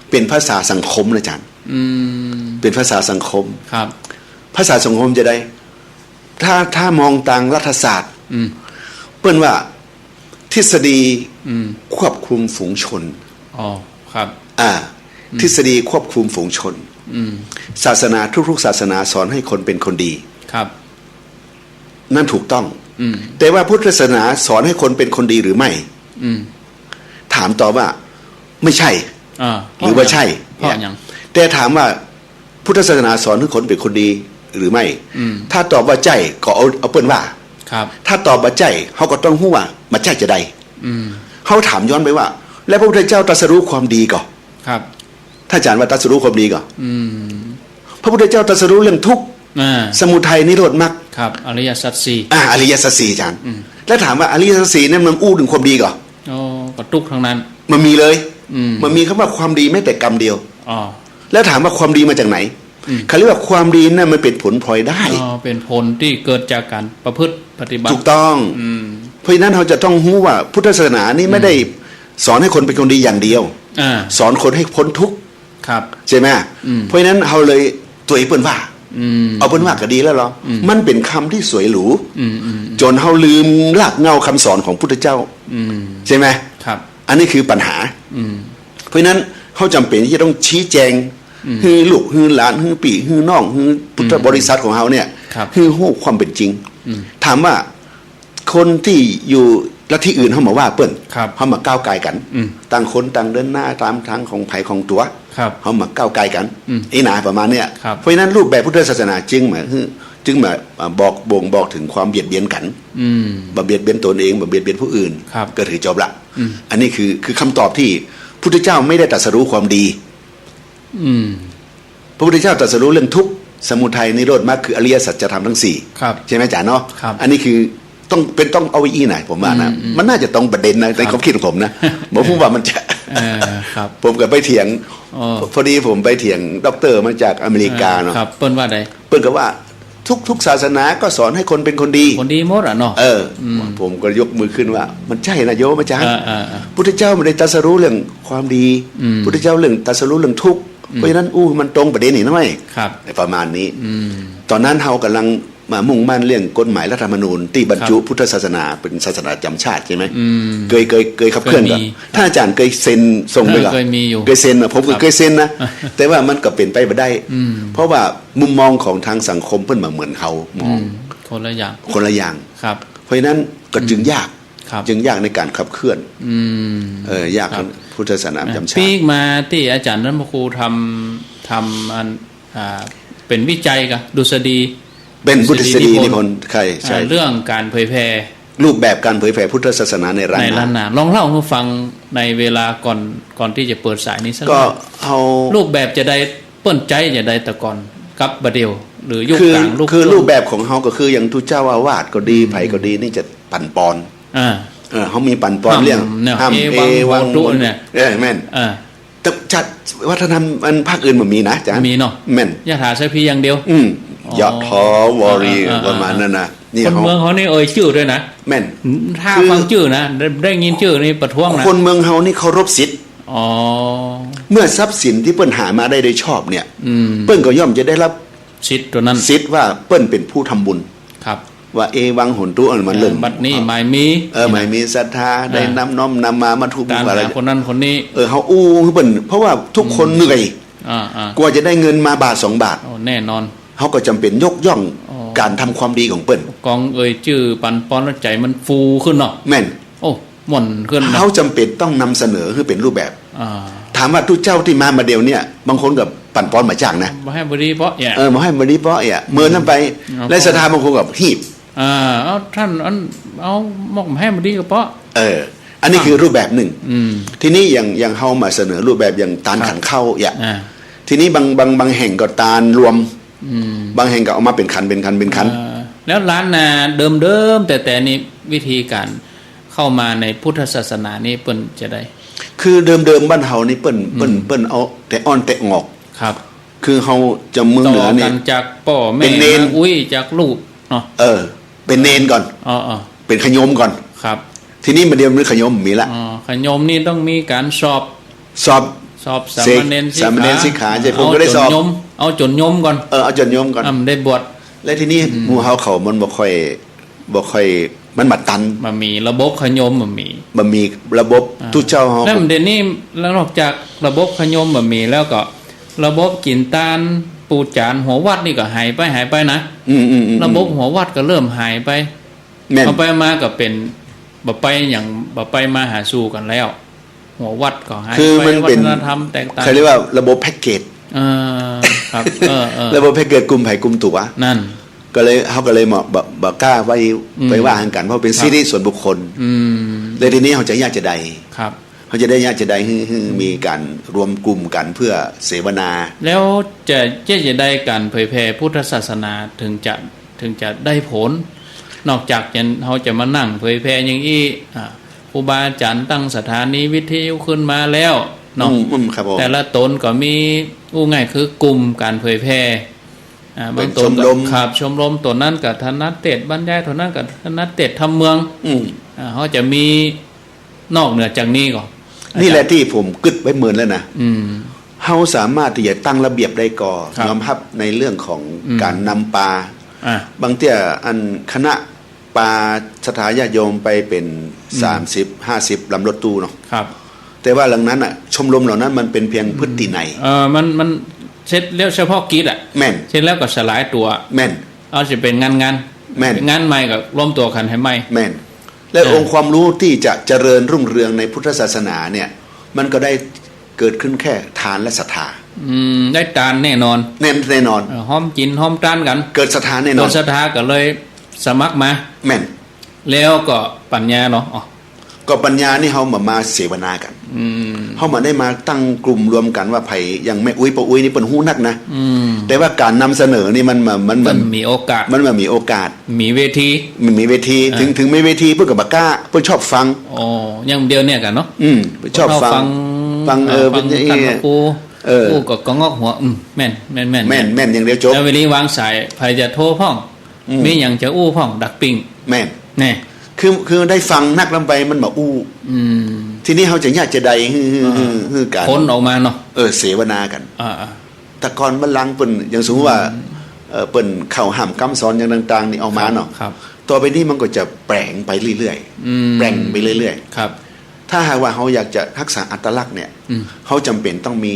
เป๋นภาษาสังคมนะอาจ๋ารย์ อืม เป๋นภาษาสังคม ครับ ภาษาสังคมจะใด ถ้า ถ้ามองตางรัฐศาสตร์ อืม เปิ้นว่าทฤษฎี อืม ควบคุมฝูงชน อ๋อ ครับ อ่า อืม ทฤษฎีควบคุมฝูงชน อืม ศาสนาทุกๆ ศาสนาสอนให้คนเป็นคนดี ครับ นั่นถูกต้อง อืม แต่ว่าพุทธศาสนาสอนให้คนเป็นคนดีหรือไม่ อืม ถามตอบว่าไม่ใช่ อ่า หรือว่าใช่ เพราะหยัง เนี่ย เพราะหยัง แต่ถามว่าพุทธศาสนาสอนให้คนเป๋นคนดีหรือไม่ อืม ถ้าตอบว่าใจ้ ก็เอา เอาเปิ้นว่า ครับ ถ้าตอบว่าใจ้ เฮาก็ต้องฮู้ว่าบ่ใจ้จาใด อืม เฮาถามย้อนไปว่า แล้วพระพุทธเจ้าตรัสรู้ความดีก่อ ครับ ถ้าอาจ๋ารย์ว่าตรัสรู้ความดีก่อ อืม พระพุทธเจ้าตรัสรู้เรื่องทุกข์ อ่า สมุทัย นิโรธ มรรค ครับ อริยสัจสี่ อ่า อริยสัจสี่อาจ๋ารย์ อืม แล้วถามว่าอริยสัจสี่เนี่ยมันอู้เถิงความดีก่อ อ๋อ ก็ตุ๊กข์ทั้งนั้น บ่มีเลย อืม บ่มีกำว่าความดีแม้แต่กำเดียว อ๋อ แล้วถามว่าความดีมาจากไหน อืม เขาเรียกว่าความดีนั่นมันเป๋นผลพลอยได้ อ๋อ เป๋นผลตี้เกิดจากก๋านประพฤติปฏิบัติ ถูกต้อง อืม เพราะฉะนั้นเฮาจะต้องฮู้ว่าพุทธศาสนานี่ไม่ได้ อืม สอนให้คนเป๋นคนดีอย่างเดียว อ่า สอนคนให้พ้นทุกข์ ครับ ใจ้ไหม อืม เพราะฉะนั้นเฮาเลยตวยเปิ้นว่า อืม เอาเปิ้นว่าก็ดีแล้วลอ อืม มันเป๋นกำตี้สวยหรู อืม อืม อืม จ๋นเฮาลืมรากเหง้าคำสอนของพุทธเจ้า อืม ใจ้ไหม ครับ อันนี้คือปัญหา อืม เพราะฉะนั้นเฮาจ๋ำเป๋นตี้จะต้องชี้แจง อืม หื้อลูก หื้อหลาน หื้อปี้ หื้อน้อง หื้อพุทธบริษัทของเฮาเนี่ย ครับ หื้อฮู้ความเป๋นจริง อืม ถามว่า คนตี้อยู่ลัทธิอื่นเฮาบ่ว่าเปิ้น ครับ เฮาบ่ก้าวก่ายกั๋น อืม ต่างคนต่างเดินหน้าต๋ามตางของใผของตั๋ว ครับ เฮาบ่ก้าวก่ายกั๋น อืม อี้นะ ประมาณเนี้ย ครับ เพราะฉะนั้นรูปแบบพุทธศาสนาจึงบ่หื้อ จึงบ่ อ่า บอก บ่งบอกเถิงความเบียดเบียนกั๋น อืม บ่เบียดเบียนตนเอง บ่เบียดเบียนผู้อื่น ครับ ก็ถือจบละ อืม อันนี้คือ คือคำตอบตี้พุทธเจ้าไม่ได้ตรัสรู้ความดี อืม พระพุทธเจ้าตรัสรู้เรื่องทุกข์ สมุทัย นิโรธ มรรค คืออริยสัจธรรมทั้งสี่ ครับ ใจ้ไหมอาจ๋ารย์เนาะ ครับ อันนี้คือต้อง เป๋นต้องเอาอี้นะ ผมว่านะ อืม อืม มันน่าจะตรงประเด็นนะ ครับ ในความคิดของผมนะ ผมว่ามันจะ เออ ครับ ผมก็ไปเถียง อ๋อ พอดีผมไปเถียงด็อกเตอร์มาจากอเมริกาเนาะ ครับ เปิ้นว่าใด เปิ้นก็ว่าทุกๆ ศาสนาก็สอนให้คนเป๋นคนดี คนดีหมดอะเนาะ เออ อืม ผมก็ยกมือขึ้นว่า มันใจ้นะโยมอาจ๋ารย์ เออ เออ เออ พุทธเจ้าบ่ได้ตรัสรู้เรื่องความดี อืม พุทธเจ้าเรื่องตรัสรู้เรื่องทุกข์ อืม เพราะฉะนั้นอู้มันตรงประเด็นนี่นะเว้ย ครับ ประมาณนี้ อืม ต๋อนนั้นเฮากำลังมามุ่งมั่นเรื่องกฎหมายรัฐธรรมนูญตี้บรรจุ ครับ พุทธศาสนาเป๋นศาสนาประจ๋ำชาติใจ้ไหม อืม เกย เกย เกยขับเคลื่อนก่อ เกยมี ถ้าอาจ๋ารย์เกยเซ็นส่งไปก่อ เออ เกยมีอยู่ เกยเซ็นนะ ผมก็ ครับ เกยเซ็นนะ แต่ว่ามันก็เป๋นไปบ่ได้ อืม เพราะว่ามุมมองของตางสังคมเปิ้นบ่เหมือนเฮามอง อืม คนละอย่าง คนละอย่าง ครับ เพราะฉะนั้นก็จึง อืม ยาก ครับ จึงยากในก๋านขับเคลื่อน อืม เออ ยาก ครับ พุทธศาสนาประจ๋ำชาติ ปิ๊กมาตี้อาจ๋ารย์นั้น พระครูทำ ทำอัน อ่า เป๋นวิจัยก่อ ดุษฎี เป๋นดุษฎีนิพนธ์ ใช่ ใช่ อ่า เรื่องก๋านเผยแผ่ รูปแบบก๋านเผยแผ่พุทธศาสนาในล้านนา ในล้านนา ลองเล่าหื้อฟังในเวลาก่อน ก่อนตี้จะเปิดสายนี้สัก ก็ หน่อย เอา รูปแบบจาใด เปิ้นใจ๊จาใดแต่ก่อนกับบ่าเดี่ยว หรือยุค คือ ก๋าง คือ รูปแบบของเฮาก็คืออย่างตุ๊เจ้าอาวาสก็ดี อืม ใผก็ดีนี่จะปั๋นปอน อ่า เออ เฮามีปั๋นปอนเรื่อง ห้ำเนี่ย ห้ำ เอวัง เอวัง โหตุ เนี่ย เออ แม่น อ่า แต่จัดวัฒนธรรมอันภาคอื่นบ่มีนะอาจ๋ารย์ บ่มีเนาะ แม่น ยะถาสัพพีอย่างเดียว อืม อ๋อ ยะถาวาริ อ่า อ่า อ่า ประมาณนั้นนะ นี่ คนเมืองเฮานี่เอ่ยจื้อด้วยนะ แม่น ถ้า คือ ฟังจื้อนะ ได้ ได้ยินจื้อนี่ประท้วงนะ คนเมืองเฮานี่เคารพสิทธิ์ อ๋อ เมื่อทรัพย์สินตี้เปิ้นหามาได้โดยชอบเนี่ย อืม เปิ้นก็ย่อมจะได้รับ สิทธิ์ตั๋วนั้น สิทธิ์ว่าเปิ้นเป๋นผู้ทำบุญ ครับ ว่าเอวังโหตุ อันมันเริ่ม เออ บัดนี้หมายมี เออ หมายมีศรัทธา อ่า ได้นำ น้อมนำมา มาทุก ตามหา อะไร คนนั้นคนนี้ เออ เฮาอู้หื้อเปิ้น เพราะว่าทุกคน อืม เหนื่อย อ่า อ่า กว่าจะได้เงินมาบาทสองบาท โอ้ แน่นอน เฮาก็จ๋ำเป๋นยกย่อง อ๋อ ก๋านทำความดีของเปิ้น กองเอ่ยจื้อปั๋นปอนแล้วใจ๋มันฟูขึ้นเนาะ แม่น โอ้ ม่วนขึ้นเนาะ เฮาจ๋ำเป๋นต้องนำเสนอหื้อเป๋นรูปแบบ อ่า ถามว่าตุ๊เจ้าตี้มาบ่าเดี่ยวเนี่ย บางคนก็ปั๋นปอนบ่าจ้างนะ บ่หื้อบ่ดีเปาะเนี่ย เออ บ่หื้อบ่ดีเปาะเนี่ย เมินนำไป อืม แล้วศรัทธาบางคนก็ฮีบ อ่า เอาต้านอัน เอาหมอกบ่หื้อบ่ดีก็เปาะ เออ อันนี้ อ่า คือรูปแบบนึ่ง อืม ทีนี้อย่าง อย่างเฮามาเสนอรูปแบบอย่างตาน ครับ ขันข้าวเนี่ย อ่า ทีนี้บาง บาง บางแห่งก็ตานรวม อืม บางแห่งก็เอามาเป๋นขัน เป๋นขัน เป๋นขัน อ่า แล้วล้านนาเดิมๆ แต๊ๆ นี่วิธีก๋านเข้ามาในพุทธศาสนานี่เปิ้นจะได คือเดิมๆ บ้านเฮานี่เปิ้น อืม เปิ้น เปิ้นเอาแต่อ้อนแต่งอก ครับ คือเฮาจ๋ำเมืองเหนือนี่ ต่อกั๋นจากป้อแม่ เป๋นเณร มาอุ๊ยจากลูกเนาะ เออ เป๋นเณรก่อน อ๋อ อ๋อ เป๋นขะโยมก่อน ครับ ทีนี้บ่าเดี่ยวนี้ขะโยมมีละ อ๋อ ขะโยมนี่ต้องมีก๋านสอบ สอบ สอบสามเณรสิกขา สามเณรสิกขา ใช่ ผมก็ได้สอบ เอาจ๋นโยม เอาจ๋นโยมก่อน เออ เอาจ๋นโยมก่อน อ่ำ ได้บวช และทีนี้ อืม หมู่เฮาเขามันบ่ค่อย บ่ค่อย มันบ่ตัน บ่มีระบบขะโยม บ่มี บ่มีระบบ อ่า ตุ๊เจ้าเฮา แล้วเดี๋ยวนี้ แล้วนอกจากระบบขะโยมบ่มีแล้วก็ ระบบกิ๋นตานปู๋จานหัววัดนี่ก็หายไป หายไปนะ อืม อืม อืม ระบบหัววัดก็เริ่มหายไป แม่น เอาไปมาก็เป๋น บ่ไปหยัง บ่ไปมาหาสู่กั๋นแล้ว หัววัดก็หายไป คือมันเป๋น วัฒนธรรมแตกต่าง เขาเรียกว่าระบบแพ็กเกจ เออ ครับ เออ เออ ระบบแพ็กเกจกลุ่มใผกลุ่มตั๋ว นั่น ก็เลย เฮาก็เลยบ่ บ่ บ่กล้าไป อืม ไปว่าหยังกั๋น เพราะเป๋น ครับ สิทธิส่วนบุคคล อืม แล้วทีนี้เฮาจะเยียะจาใด ครับ เฮาจะได้เยียะจาใดหื้อ หื้อมีก๋านรวมกลุ่มกั๋นเพื่อเสวนา แล้วจะเยียะจาใดก๋านเผยแผ่พุทธศาสนาถึงจะ ถึงจะได้ผล นอกจากจะ เฮาจะมานั่งเผยแผ่อย่างอี้ อ่า ครูบาอาจ๋ารย์ตั้งสถานีวิทยุขึ้นมาแล้วเนาะ อืม อืม ครับผม แต่ละต๋นก็มี อู้ง่ายคือกลุ่มก๋านเผยแผ่ อ่า เป๋น บางต๋นก็ ชมรม ครับ ชมรมต๋นนั้นก็ถนัดเตสน์บรรยาย ต๋นนั้นก็ถนัดเตสน์ธรรมเมือง อืม อ่า เฮาจะมีนอกเหนือจากนี้ก่อ นี่แหละตี้ผมกึ๊ดไว้เมินแล้วนะ อืม เฮาสามารถตี้จะตั้งระเบียบได้ก่อ ครับ ยอมฮับในเรื่องของ อืม ก๋านนำปา อ่า บางเตื้ออันคณะปาศรัทธาญาติโยมไปเป๋น อืม สามสิบ ห้าสิบ ลำรถตู้เนาะ ครับ แต่ว่าหลังนั้นน่ะ ชมรมเหล่านั้นมันเป๋นเพียงพฤตินัย เออ มัน มันเสร็จแล้วเฉพาะกิจอะ แม่น เสร็จแล้วก็สลายตั๋ว แม่น เอาจะเป๋นงานๆ แม่น งานใหม่ก็รวมตั๋วกั๋นหื้อใหม่ แม่น และ เออ องค์ความรู้ตี้จะเจริญรุ่งเรืองในพุทธศาสนาเนี่ย มันก็ได้เกิดขึ้นแค่ทานและศรัทธา อืม ได้ตานแน่นอน แน่น แน่นอน เออ ฮอมกิ๋นฮอมตานกั๋น เกิดศรัทธาแน่นอน เกิดศรัทธาก็เลยสมัครมา แม่น แล้วก็ปัญญาเนาะ อ๋อ ก็ปัญญานี่เฮาบ่มาเสวนากั๋น อืม เฮาบ่ได้มาตั้งกลุ่มรวมกั๋นว่าใผ อย่างแม่อุ๊ยป้ออุ๊ยนี่เปิ้นฮู้นักนะ อืม แต่ว่าก๋านนำเสนอนี่มันบ่ มันบ่ มันมีโอกาส มันบ่มีโอกาส มีเวที มันมีเวที เออ ถึง ถึงมีเวทีเปิ้นก็บ่กล้า เปิ้นชอบฟัง อ๋อ อย่างเดียวเนี่ยกั๋นเนาะ อืม เปิ้นชอบฟัง ฟัง ฟัง เออ เออ ฟัง เปิ้นจะ ต้านพระครู เออ ครูก็กะงอกหัว อืม แม่น แม่น แม่น แม่น แม่นอย่างเดียวจบ แล้วเวลาวางสาย ใผจะโทรพ่อง อืม มีหยังจะอู้พ่อง ดักปิ้ง แม่น แน่ คือ คือได้ฟังนักลำไปมันบ่อู้ อืม ทีนี้เฮาจะเยียะจาใดหื้อ หื้อ อ่า หื้อ หื้อก๋าน คนออกมาเนาะ เออ เสวนากั๋น อ่า อ่า แต่ก่อนบัดหลังเปิ้น อย่างสมมุติว่า อืม เอ่อ เปิ้นเข้าห้ามกำสอนอย่างต่างๆ นี่ออกมาเนาะ ครับ ครับ ต่อไปนี้มันก็จะแปลงไปเรื่อยๆ อืม แปลงไปเรื่อยๆ ครับ ถ้าหากว่าเฮาอยากจะฮักษาอัตลักษณ์เนี่ย อืม เฮาจ๋ำเป๋นต้องมี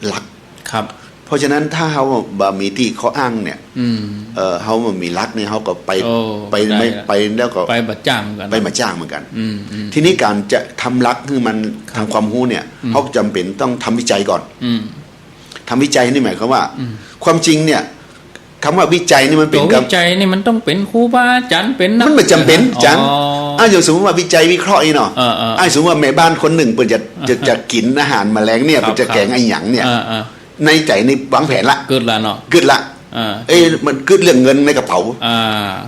หลัก ครับ เพราะฉะนั้นถ้าเฮาบ่มีตี้ข้ออ้างเนี่ย อืม เอ่อ เฮาบ่มีหลักเนี่ย เฮาก็ไป โอ้ ไป ได้ ไม่ ละ ไปแล้วก็ ไปบ่าจ้างเหมือนกั๋น ไปบ่าจ้างเหมือนกั๋น อืม อืม ทีนี้ก๋านจะทำหลักหื้อมัน ครับ ทางความฮู้เนี่ย อืม เฮาจ๋ำเป๋นต้องทำวิจัยก่อน อืม ทำวิจัยนี่หมายความว่า อืม ความจริงเนี่ย กำว่าวิจัยนี่มันเป๋น ตั๋ว กำ วิจัยนี่มันต้องเป๋นครูบาอาจ๋ารย์ เป๋นนัก มันบ่จ๋ำเป๋น อาจ๋ารย์ อ๋อ อ่ะ อย่างสมมุติว่าวิจัยวิเคราะห์นี่เนาะ เออ เออ อ่ะ สมมุติว่าแม่บ้านคนนึ่งเปิ้นจะ อ่า จะ จะกิ๋นอาหารแมลงเนี่ย ครับ เปิ้นจะแก๋งอะหยังเนี่ย เออ เออ ในใจ๋นี่วางแผนละ กึ๊ดละเนาะ กึ๊ดละ อ่า เอ้ย มันกึ๊ดเรื่องเงินในกระเป๋า อ่า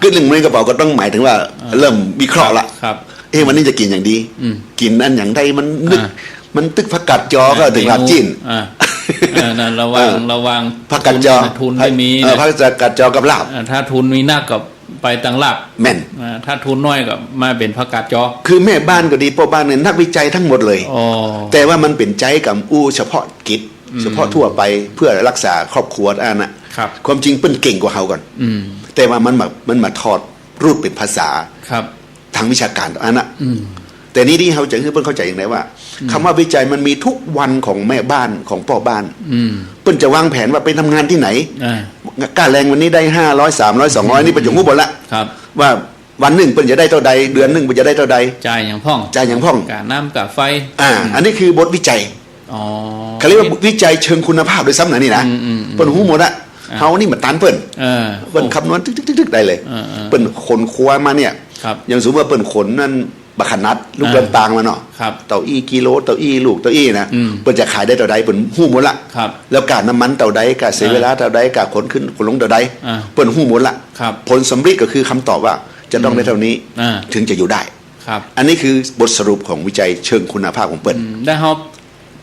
กึ๊ดเรื่องเงินในกระเป๋าก็ต้องหมายถึงว่า อ่า เริ่มวิเคราะห์ละ ครับ เอ้ย วันนี้จะกิ๋นหยังดี อืม กิ๋นอันหยังได้ มันนึก อ่า มันตึกผักกาดจอก็ อ่า เถิงลาบจีน เมนู อ่า เออ นั่นระหว่าง เออ ระหว่าง ผักกาดจอ ทุน ทุนไม่มี เออ นะ ผักกาดจอกับลาบ อ่า ถ้าทุนมีนักก็ไปตางลาบ แม่น อ่า ถ้าทุนน้อยก็มาเป๋นผักกาดจอ คือแม่บ้านก็ดี ป้อบ้านเนี่ยนักวิจัยทั้งหมดเลย อ๋อ แต่ว่ามันเป๋นใจ๊กำอู้เฉพาะกิจ อืม เฉพาะทั่วไปเพื่อรักษาครอบครัวอันน่ะ ครับ ความจริงเปิ้นเก่งกว่าเฮาก่อน อืม แต่ว่ามันมา มันมาถอดรูปเป๋นภาษา ครับ ทางวิชาก๋านอันน่ะ อืม แต่นี้ตี้เฮาจะหื้อเปิ้นเข้าใจ๋อย่างใดว่า อืม กำว่าวิจัยมันมีกู้วันของแม่บ้านของป้อบ้าน อืม เปิ้นจะวางแผนว่าไปทำงานตี้ไหน อ่า ก้าแรงวันนี้ได้ห้าร้อย สามร้อย สองร้อย นี่เปิ้นจะฮู้หมดละ ครับ ว่าวันนึ่งเปิ้นจะได้เต้าใด เดือนนึ่งเปิ้นจะได้เต้าใด จ่ายหยังพ่อง จ่ายหยังพ่อง ก้าน้ำก้าไฟ อ่า อืม อันนี้คือเบาะวิจัย อ๋อ เขาเรียกว่าวิจัยเชิงคุณภาพด้วยซ้ำนะนี่นะ อืม อืม อืม เปิ้นฮู้หมดละ อ่า เฮานี่มาตันเปิ้น เออ เปิ้นคำนวณตึกๆๆๆ ได้เลย เออ เออ เปิ้นขนคว้ามาเนี่ย ครับ อย่างสมมุติว่าเปิ้นขนนั่น บักขนาดลูก อ่า ลำปางมาเนาะ ครับ เต้าอี้กิโล เต้าอี้ลูก เต้าอี้นะ อืม เปิ้นจะขายได้เต้าใด เปิ้นฮู้หมดละ ครับ แล้วก้าน้ำมันเต้าใด ก้าเสียเวลาเต้าใด ก้าขนขึ้นขนลงเต้าใด อ่า เปิ้นฮู้หมดละ ครับ ผลสำริดก็คือคำตอบว่าจะต้องได้เท่านี้ อ่า ถึงจะอยู่ได้ ครับ อันนี้คือบทสรุปของวิจัยเชิงคุณภาพของเปิ้น อืม แล้วเฮา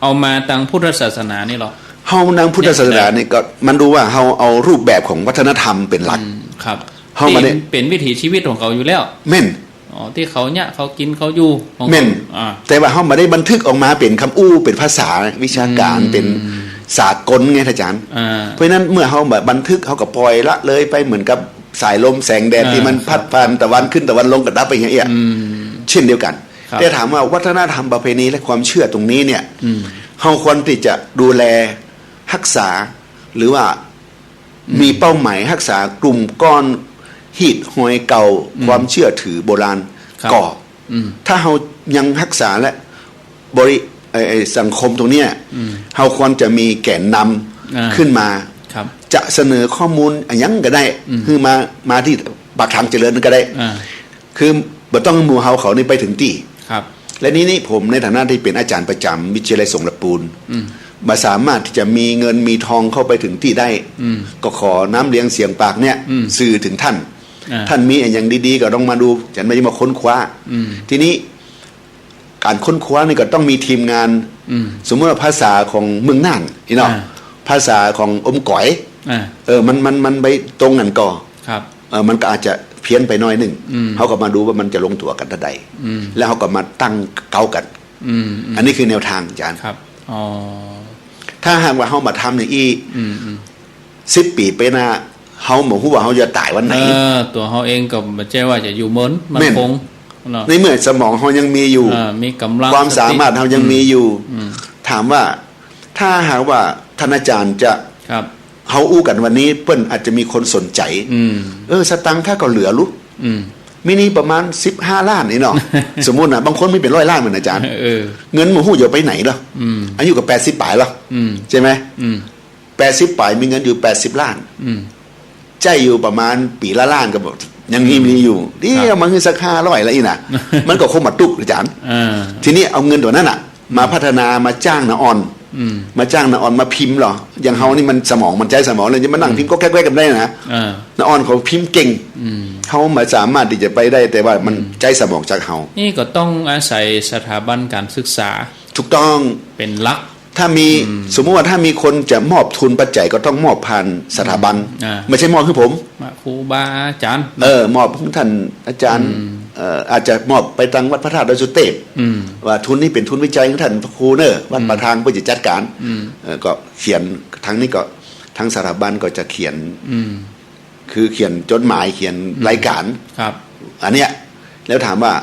เอามาตางพุทธศาสนานี่เหรอ เฮาตางพุทธศาสนานี่ก็มันดูว่าเฮาเอารูปแบบของวัฒนธรรมเป็นหลัก อืม ครับ เฮามาเนี่ย ตี้เป๋นวิถีชีวิตของเขาอยู่แล้ว แม่น อ๋อ ตี้เขาเนี่ยเขากิ๋นเขาอยู่ของเขา แม่น อ่า แต่ว่าเฮาบ่ได้บันทึกออกมาเป๋นกำอู้ เป๋นภาษาวิชาการ อืม เป๋นสากลไงอาจ๋ารย์ อ่า เพราะฉะนั้นเมื่อเฮาบ่บันทึก เฮาก็ปล่อยละเลยไปเหมือนกับสายลมแสงแดด อ่า ตี้มัน ครับ พัดผ่านตะวันขึ้นตะวันลงก็ดับไปอย่างเงี้ย อืม เช่นเดียวกั๋น ครับ แต่ถามว่าวัฒนธรรมประเพณีและความเชื่อตรงนี้เนี่ย อืม เฮาควรตี้จะดูแลฮักษา หรือว่า อืม มีเป้าหมายฮักษากลุ่มก้อนฮีตฮอยเก่า อืม ความเชื่อถือโบราณ ครับ ก่อ อืม ถ้าเฮายังฮักษาและบริ ไอ้ ไอ้สังคมตรงเนี้ย อืม เฮาควรจะมีแกนนำ อ่า ขึ้นมา ครับ จะเสนอข้อมูลอะหยังก็ได้ อืม หื้อมา มาตี้ปากทางเจริญนั้นก็ได้ อ่า คือบ่ต้องหื้อหมู่เฮาเขานี่ไปเถิงตี้ ครับ และนี้นี่ผมในฐานะตี้เป๋นอาจ๋ารย์ประจ๋ำวิทยาลัยสงขลาปูน อืม บ่สามารถตี้จะมีเงินมีทองเข้าไปเถิงตี้ได้ อืม ก็ขอน้ำเลียงเสียงปากเนี่ย อืม สื่อเถิงต้าน อ่า ต้านมีอะหยังดีๆ ก็ลองมาดู อาจ๋ารย์บ่าจะมาค้นคว้า อืม ทีนี้ ก๋านค้นคว้านี่ก็ต้องมีทีมงาน อืม สมมุติว่าภาษาของเมืองน่านนี่เนาะ อ่า ภาษาของอมก๋อย อ่า เออ มัน มัน มันไปตรงกั๋นก่อ ครับ เออ มันก็อาจจะเพี้ยนไปหน้อยนึ่ง อืม เฮาก็มาดูว่ามันจะลงตั๋วกั๋นเต้าใด อืม แล้วเฮาก็มาตั้งเก๊ากั๋น อืม อืม อันนี้คือแนวตางอาจ๋ารย์ ครับ อ๋อ ถ้าหากว่าเฮาบ่ทำอย่างอี้ อืม อืม สิบปี๋ไปหน้า เฮาบ่ฮู้ว่าเฮาจะต๋ายวันไหน เออ ตั๋วเฮาเองก็บ่ใจ้ว่าจะอยู่เมิน มั่นคง แม่น เนาะ ในเมื่อสมองเฮายังมีอยู่ เออ มีก๋ำลัง ความสามารถเฮายังมีอยู่ สติ อืม อืม ถามว่า ถ้าหากว่าต้านอาจ๋ารย์จะ ครับ เฮาอู้กั๋นวันนี้ เปิ้นอาจจะมีคนสนใจ๋ อืม เออ สตางค์ข้าก็เหลือลุ อืม มีหนี้ประมาณสิบห้าล้านนี่เนาะ สมมุตินะ บางคนมีเป๋นร้อยล้านเหมือนอาจ๋ารย์ เออ เงินบ่ฮู้จะไปไหนละ อืม อายุก็แปดสิบป๋ายละ อืม ใจ้ไหม อืม แปดสิบป๋ายมีเงินอยู่แปดสิบล้าน อืม ใจ๊อยู่ประมาณปี๋ละล้านก็บ่ ยังมี อืม มีอยู่ เดี๋ยว ครับ มาหื้อสักห้าร้อยละอี้นะ มันก็คงบ่ตุ๊กข์ อาจ๋ารย์ อ่า ทีนี้เอาเงินตั๋วนั้นน่ะ มา อืม พัฒนา มาจ้างน้าอ่อน อืม มาจ้างน้าอ่อนมาพิมพ์เหรอ อย่างเฮานี่มันสมองมันใจ๊สมองเลย จะมานั่ง อืม พิมพ์ก็แก๊กๆ กั๋นได้นะ อ่า น้าอ่อนเขาพิมพ์เก่ง อืม เฮาบ่สามารถตี้จะไปได้ แต่ว่ามัน อืม ใจ๊สมองจากเฮา นี่ก็ต้องอาศัยสถาบันการศึกษา ถูกต้อง เป๋นหลัก ถ้ามี อืม สมมุติว่าถ้ามีคนจะมอบทุนปัจจัยก็ต้องมอบผ่านสถาบัน อ่า บ่ใจ้มอบหื้อผม มาครูบาอาจ๋ารย์ เออ มอบหื้อต้านอาจ๋ารย์ อืม เอ่อ อาจจะมอบไปตางวัดพระธาตุดอยสุเตพ อืม ว่าทุนนี้เป๋นทุนวิจัยของต้านพระครูเน่อ วัด อืม ปากทางเปิ้นจะจัดก๋าน อืม เอ่อ ก็เขียน ตางนี้ก็ ตางสถาบันก็จะเขียน อืม คือเขียนจดหมาย เขียน อืม รายก๋าน ครับ อันเนี้ย แล้วถามว่า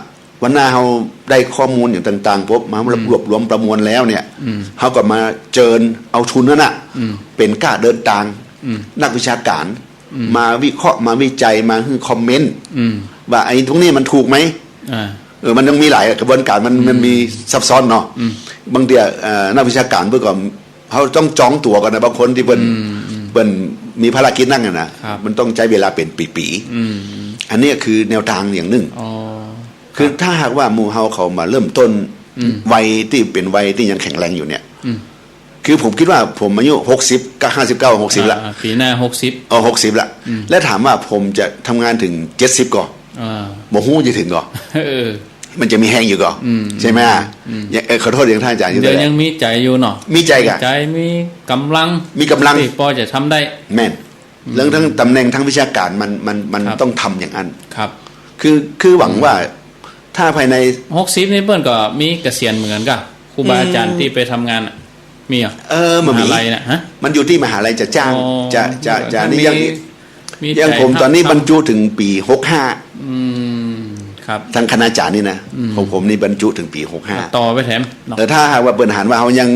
วันหน้าเฮาได้ข้อมูลอย่างต่างๆ ปุ๊บ มา อืม รวบรวมประมวลแล้วเนี่ย อืม เฮาก็มาเจิญเอาทุนนั้นน่ะ อืม เป๋นก้าเดินตาง อืม นักวิชาก๋าน อืม มาวิเคราะห์ มาวิจัย มาหื้อคอมเมนต์ อืม ว่าไอ้ตรงนี้มันถูกไหม อ่า เออ มันยังมีหลายกระบวนก๋าน มัน อืม มันมีซับซ้อนเนาะ อืม บางที เอ่อ นักวิชาก๋านเปิ้นก็ เฮาต้องจองตั๋วก่อนนะ บางคนตี้เปิ้น อืม อืม เปิ้นมีภารกิจนั่นน่ะนะ ครับ มันต้องใจ๊เวลาเป๋นปี๋ๆ อืม อันนี้คือแนวตางอย่างนึ่ง อ๋อ คือ ครับ ถ้าหากว่าหมู่เฮาเขามาเริ่มต้น อืม วัยตี้เป๋นวัยตี้ยังแข็งแรงอยู่เนี่ย อืม คือผมคิดว่าผมอายุหกสิบ ก็ห้าสิบเก้า หกสิบละ อ่า ปี๋หน้าหกสิบ เออ หกสิบละ อืม และถามว่าผมจะทำงานเถิงเจ็ดสิบก่อ อ่า บ่ฮู้จะเถิงก่อ เออ มันจะมีแฮงอยู่ก่อ อืม ใจ้ไหม อืม ยัง เอ่อ ขอโทษ ยังต้านอาจ๋ารย์อยู่ เดี๋ยว เลย ยังมีใจ๋อยู่เนาะ มีใจ๋ก่ะ มีใจ๋ มีก๋ำลัง มีก๋ำลัง ตี้ปอจะทำได้ แม่น อืม เรื่องตางตำแหน่งตางวิชาก๋านมัน มัน มัน ครับ ต้องทำอย่างอั้น ครับ คือ คือหวัง อืม ว่า ถ้าภายใน หกสิบนี่เปิ้นก็มีเกษียณเหมือนกั๋นก่ะ ครูบาอาจ๋ารย์ อืม ตี้ไปทำงานน่ะ มีอ่ะ เออ มันมี มหาลัยน่ะ ฮะ มันอยู่ตี้มหาลัยจะจ้าง อ๋อ จะ จะ จะ มัน นี่ยัง มี มี อย่างผม ใจ๋ ตอนนี้ ทำ บรรจุเถิงปี๋หกห้า อืม ค ครับ ตังคณาจ๋ารย์นี่นะ อืม ของผมนี่บรรจุเถิงปี๋หกห้า ต่อไปแถมเนาะ เออ ถ้าหากว่าเปิ้นหันว่าเฮายัง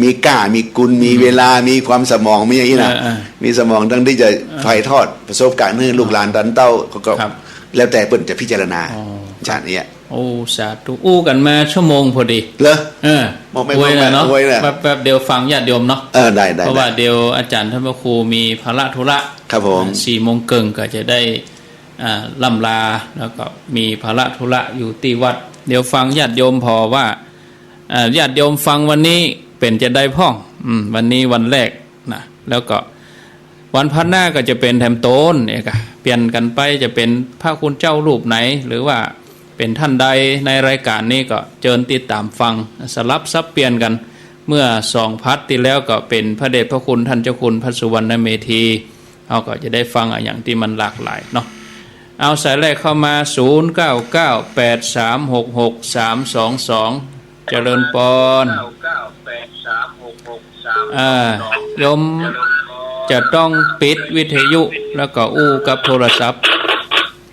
มีก้า มีกุล มี อืม เวลา มีความสมอง มีอะหยังอี้นะ เออ เออ มีสมองตังตี้จะ เออ ถ่ายทอดประสบก๋ารณ์หื้อลูกหลานหลานเต้า ก็ ก็ ครับ แล้วแต่เปิ้นจะพิจารณา อ๋อ จ๋ารย์เนี่ย โอ้ สาธุ อู้กั๋นมาชั่วโมงพอดี เหรอ เออ บอกไม่ อวยน่ะ บอกไม่ เนาะ อวยน่ะ แป๊บๆ เดี๋ยวฟังญาติโยมเนาะ เออ ได้ ได้ เพราะว่า ได้ เดี๋ยวอาจ๋ารย์ท่านพระครูมีภาระธุระ ครับผม อ่า สี่โมงเกิ่งก็จะได้ อ่า ล่ำลา แล้วก็มีภาระธุระอยู่ตี้วัด เดี๋ยวฟังญาติโยมผ่อว่า อ่า ญาติโยมฟังวันนี้เป๋นจาใดพ่อง อืม วันนี้วันแรกนะ แล้วก็วันพระหน้าก็จะเป๋นแถมโตนเนี่ยกะ เปลี่ยนกั๋นไป จะเป๋นพระคุณเจ้ารูปไหน หรือว่าเป๋นท่านใดในรายก๋ารณ์นี้ก็เจิญติดต๋ามฟัง สลับสับเปลี่ยนกั๋น เมื่อสองพาร์ทตี้แล้วก็เป๋นพระเดชพระคุณท่านเจ้าคุณพระสุวรรณเมธี เฮาก็จะได้ฟังอะหยังตี้มันหลากหลายเนาะ เอาสายแรกเข้ามา ศูนย์เก้าเก้า แปดสามหกหก สามสองสอง เจริญปอน อ่า โยมจะต้องปิดวิทยุ แล้วก็อู้กับโทรศัพท์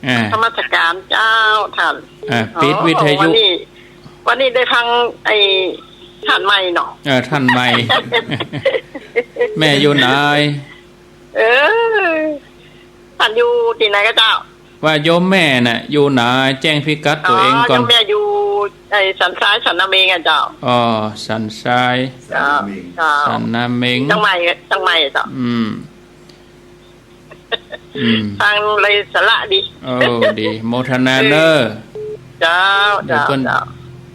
อ่า นมัสก๋ารเจ้าต้าน อ่า ปิดวิทยุ อ๋อ วันนี้ วันนี้ได้ฟังไอ้ต้านใหม่เนาะ เออ ต้านใหม่ แม่อยู่ไหน เออ ต้านอยู่ตี้ไหนก่อเจ้า ว่าโยมแม่น่ะอยู่ไหน แจ้งพิกัดตั๋วเองก่อน อ๋อ โยมแม่อยู่ไอ้สันทรายสันนาเม็งอะเจ้า อ๋อ สันทราย เจ้า สันนาเม็ง เจ้า สันนาเม็ง เจียงใหม่ เจียงใหม่เจ้า อืม อืม ฟังเลยสาระดี โอ้ ดี โมทนาเน้อ เจ้า เดี๋ยว เจ้า เปิ้น เจ้า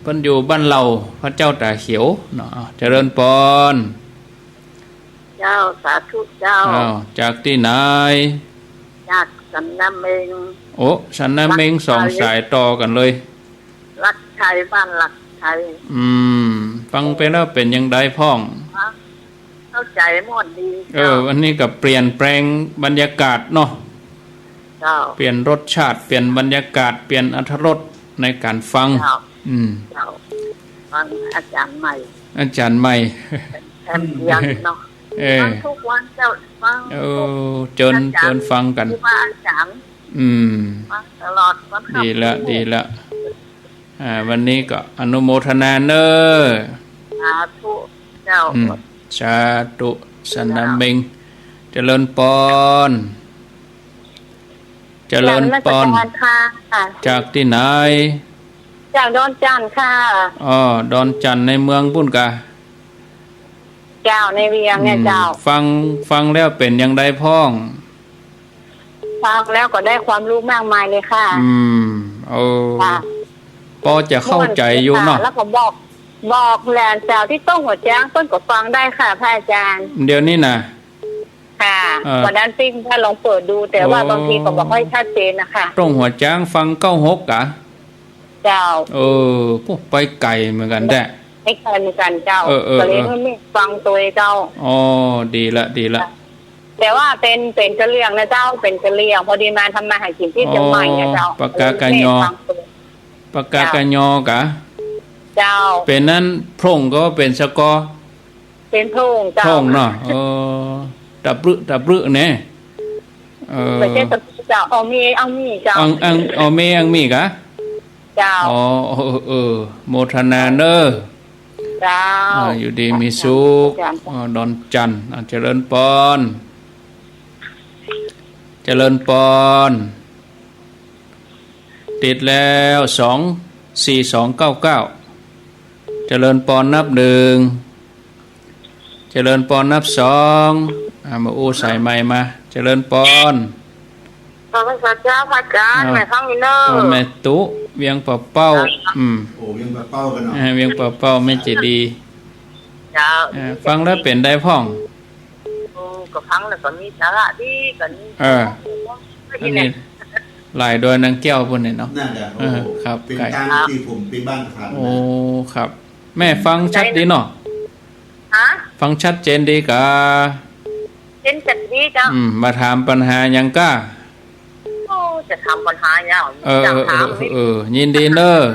เปิ้นอยู่บ้านเหล่าพระเจ้าต๋าเขียวเนาะ เจริญปอน เจ้า สาธุเจ้า อ้าว จากตี้ไหน จากสันนาเม็ง โอ้ สันนาเม็ง รักไทย สองสายต่อกั๋นเลย รักไทย บ้านรักไทย อืม ฟังไปแล้วเป๋นจาใดพ่อง เข้าใจ๋หมดดี เออ เจ้า วันนี้ก็เปลี่ยนแปลงบรรยากาศเนาะ เจ้า เปลี่ยนรสชาติ เปลี่ยนบรรยากาศ เปลี่ยนอรรถรสในก๋านฟัง เจ้า อืม เจ้า ฟังอาจ๋ารย์ใหม่ อาจ๋ารย์ใหม่ แอมเพียงเนาะ เออ ฟังทุกวันเจ้า ฟัง เออ ทุก เจิญ อาจ๋ารย์ เจิญฟังกั๋น ครูบาอาจ๋ารย์ อืม ฟังตลอดวัน ดีละ ดีละ อ่า วันนี้ก็อนุโมทนาเน้อ สาธุเจ้า อืม สาธุ สันนาเม็ง เจริญปอน เจริญปอน นมัสก๋ารค่ะ จากตี้ไหน จากดอนจั่นค่ะ อ๋อ ดอนจั่นในเมืองปู้นกา เจ้า ในเวียงเนี่ย อืม เจ้า ฟัง ฟังแล้วเป๋นจาใดพ่อง ฟังแล้วก็ได้ความรู้มากมายเลยค่ะ อืม เออ ค่ะ ปอจะเข้าใจ๋อยู่เนาะ ม่วนดีค่ะ แล้วก็บอก บอกหลานสาวตี้ต้งหัวจ๊าง เปิ้นก็ฟังได้ค่ะ พระอาจ๋ารย์ เดี๋ยวนี้นะ ค่ะ เออ วันนั้นปิ๊กได้ลองเปิดดู แต่ว่า โอ้ บางทีก็บ่ค่อยชัดเจนนะคะ ต้งหัวจ๊างฟังเก้าหกกา เจ้า เออ ปุ๊บ ไปไก๋เหมือนกั๋นแต๊ ไปไก๋เหมือนกั๋นเจ้า เออ เออ ก็เลย เออ หื้อแม่ฟังตวยเจ้า อ๋อ ดีละ ดีละ แต่ว่าเป๋น เป๋นกะเหรี่ยงนะเจ้า เป๋นกะเหรี่ยง พอดีมาทำมาหากิ๋นตี้เจียงใหม่นะเจ้า อ๋อ ปากกากะญอ ปากกากะญอกา เจ้า เป๋นนั้นโพร่งก็เป๋นสะกอ เป๋นโพร่งเจ้า โพร่งเนาะ เออ ตะบรึ ตะบรึเนี่ย เออ บ่ใจ้ตะบรึเจ้า ออเม อังมีเจ้า อัง อัง ออเม อังมีกา เจ้า อ๋อ เออ เออ เออ โมทนาเน้อ เจ้า อ่า อยู่ดีมีสุข เจ้า อ๋อ ดอนจั่น อ่า เจริญปอน เจริญปอน ติดแล้ว สองสี่สองเก้าเก้า เจริญปอนนับหนึ่ง เจริญปอนนับสอง อ่า มาอู้สายใหม่มา เจริญปอน ขอพระคุณเจ้าพระอาจ๋ารย์ อ้าว แม่ฟังอยู่เน้อ อ้าว แม่ตุ๊ เวียงป่าเป้า ครับ อืม โอ้ เวียงป่าเป้ากั๋นเนาะ อ่า เวียงป่าเป้า แม่เจดีย์ เจ้า อ่า ฟังแล้วเป๋นใดพ่อง โอ้ ก็ฟังแล้วก็มีสาระดี ก็มี เออ อันนี้หลายดอยนางแก้วปู้นเนี่ยเนาะ นั่นแหละ เออ โอ้โห ครับ เป๋น ไก๋ ตางตี้ผมเป๋นบ้านผ่าน โอ้ ครับ แม่ฟังชัดดีเนาะ ฮะ ฟังชัดเจนดีกา เจนชัดดีเจ้า อืม มาถามปัญหาหยังก้า โอ้ จะถามปัญหาหยัง เออ อยากถาม เออ เออ เออ ยินดีเน้อ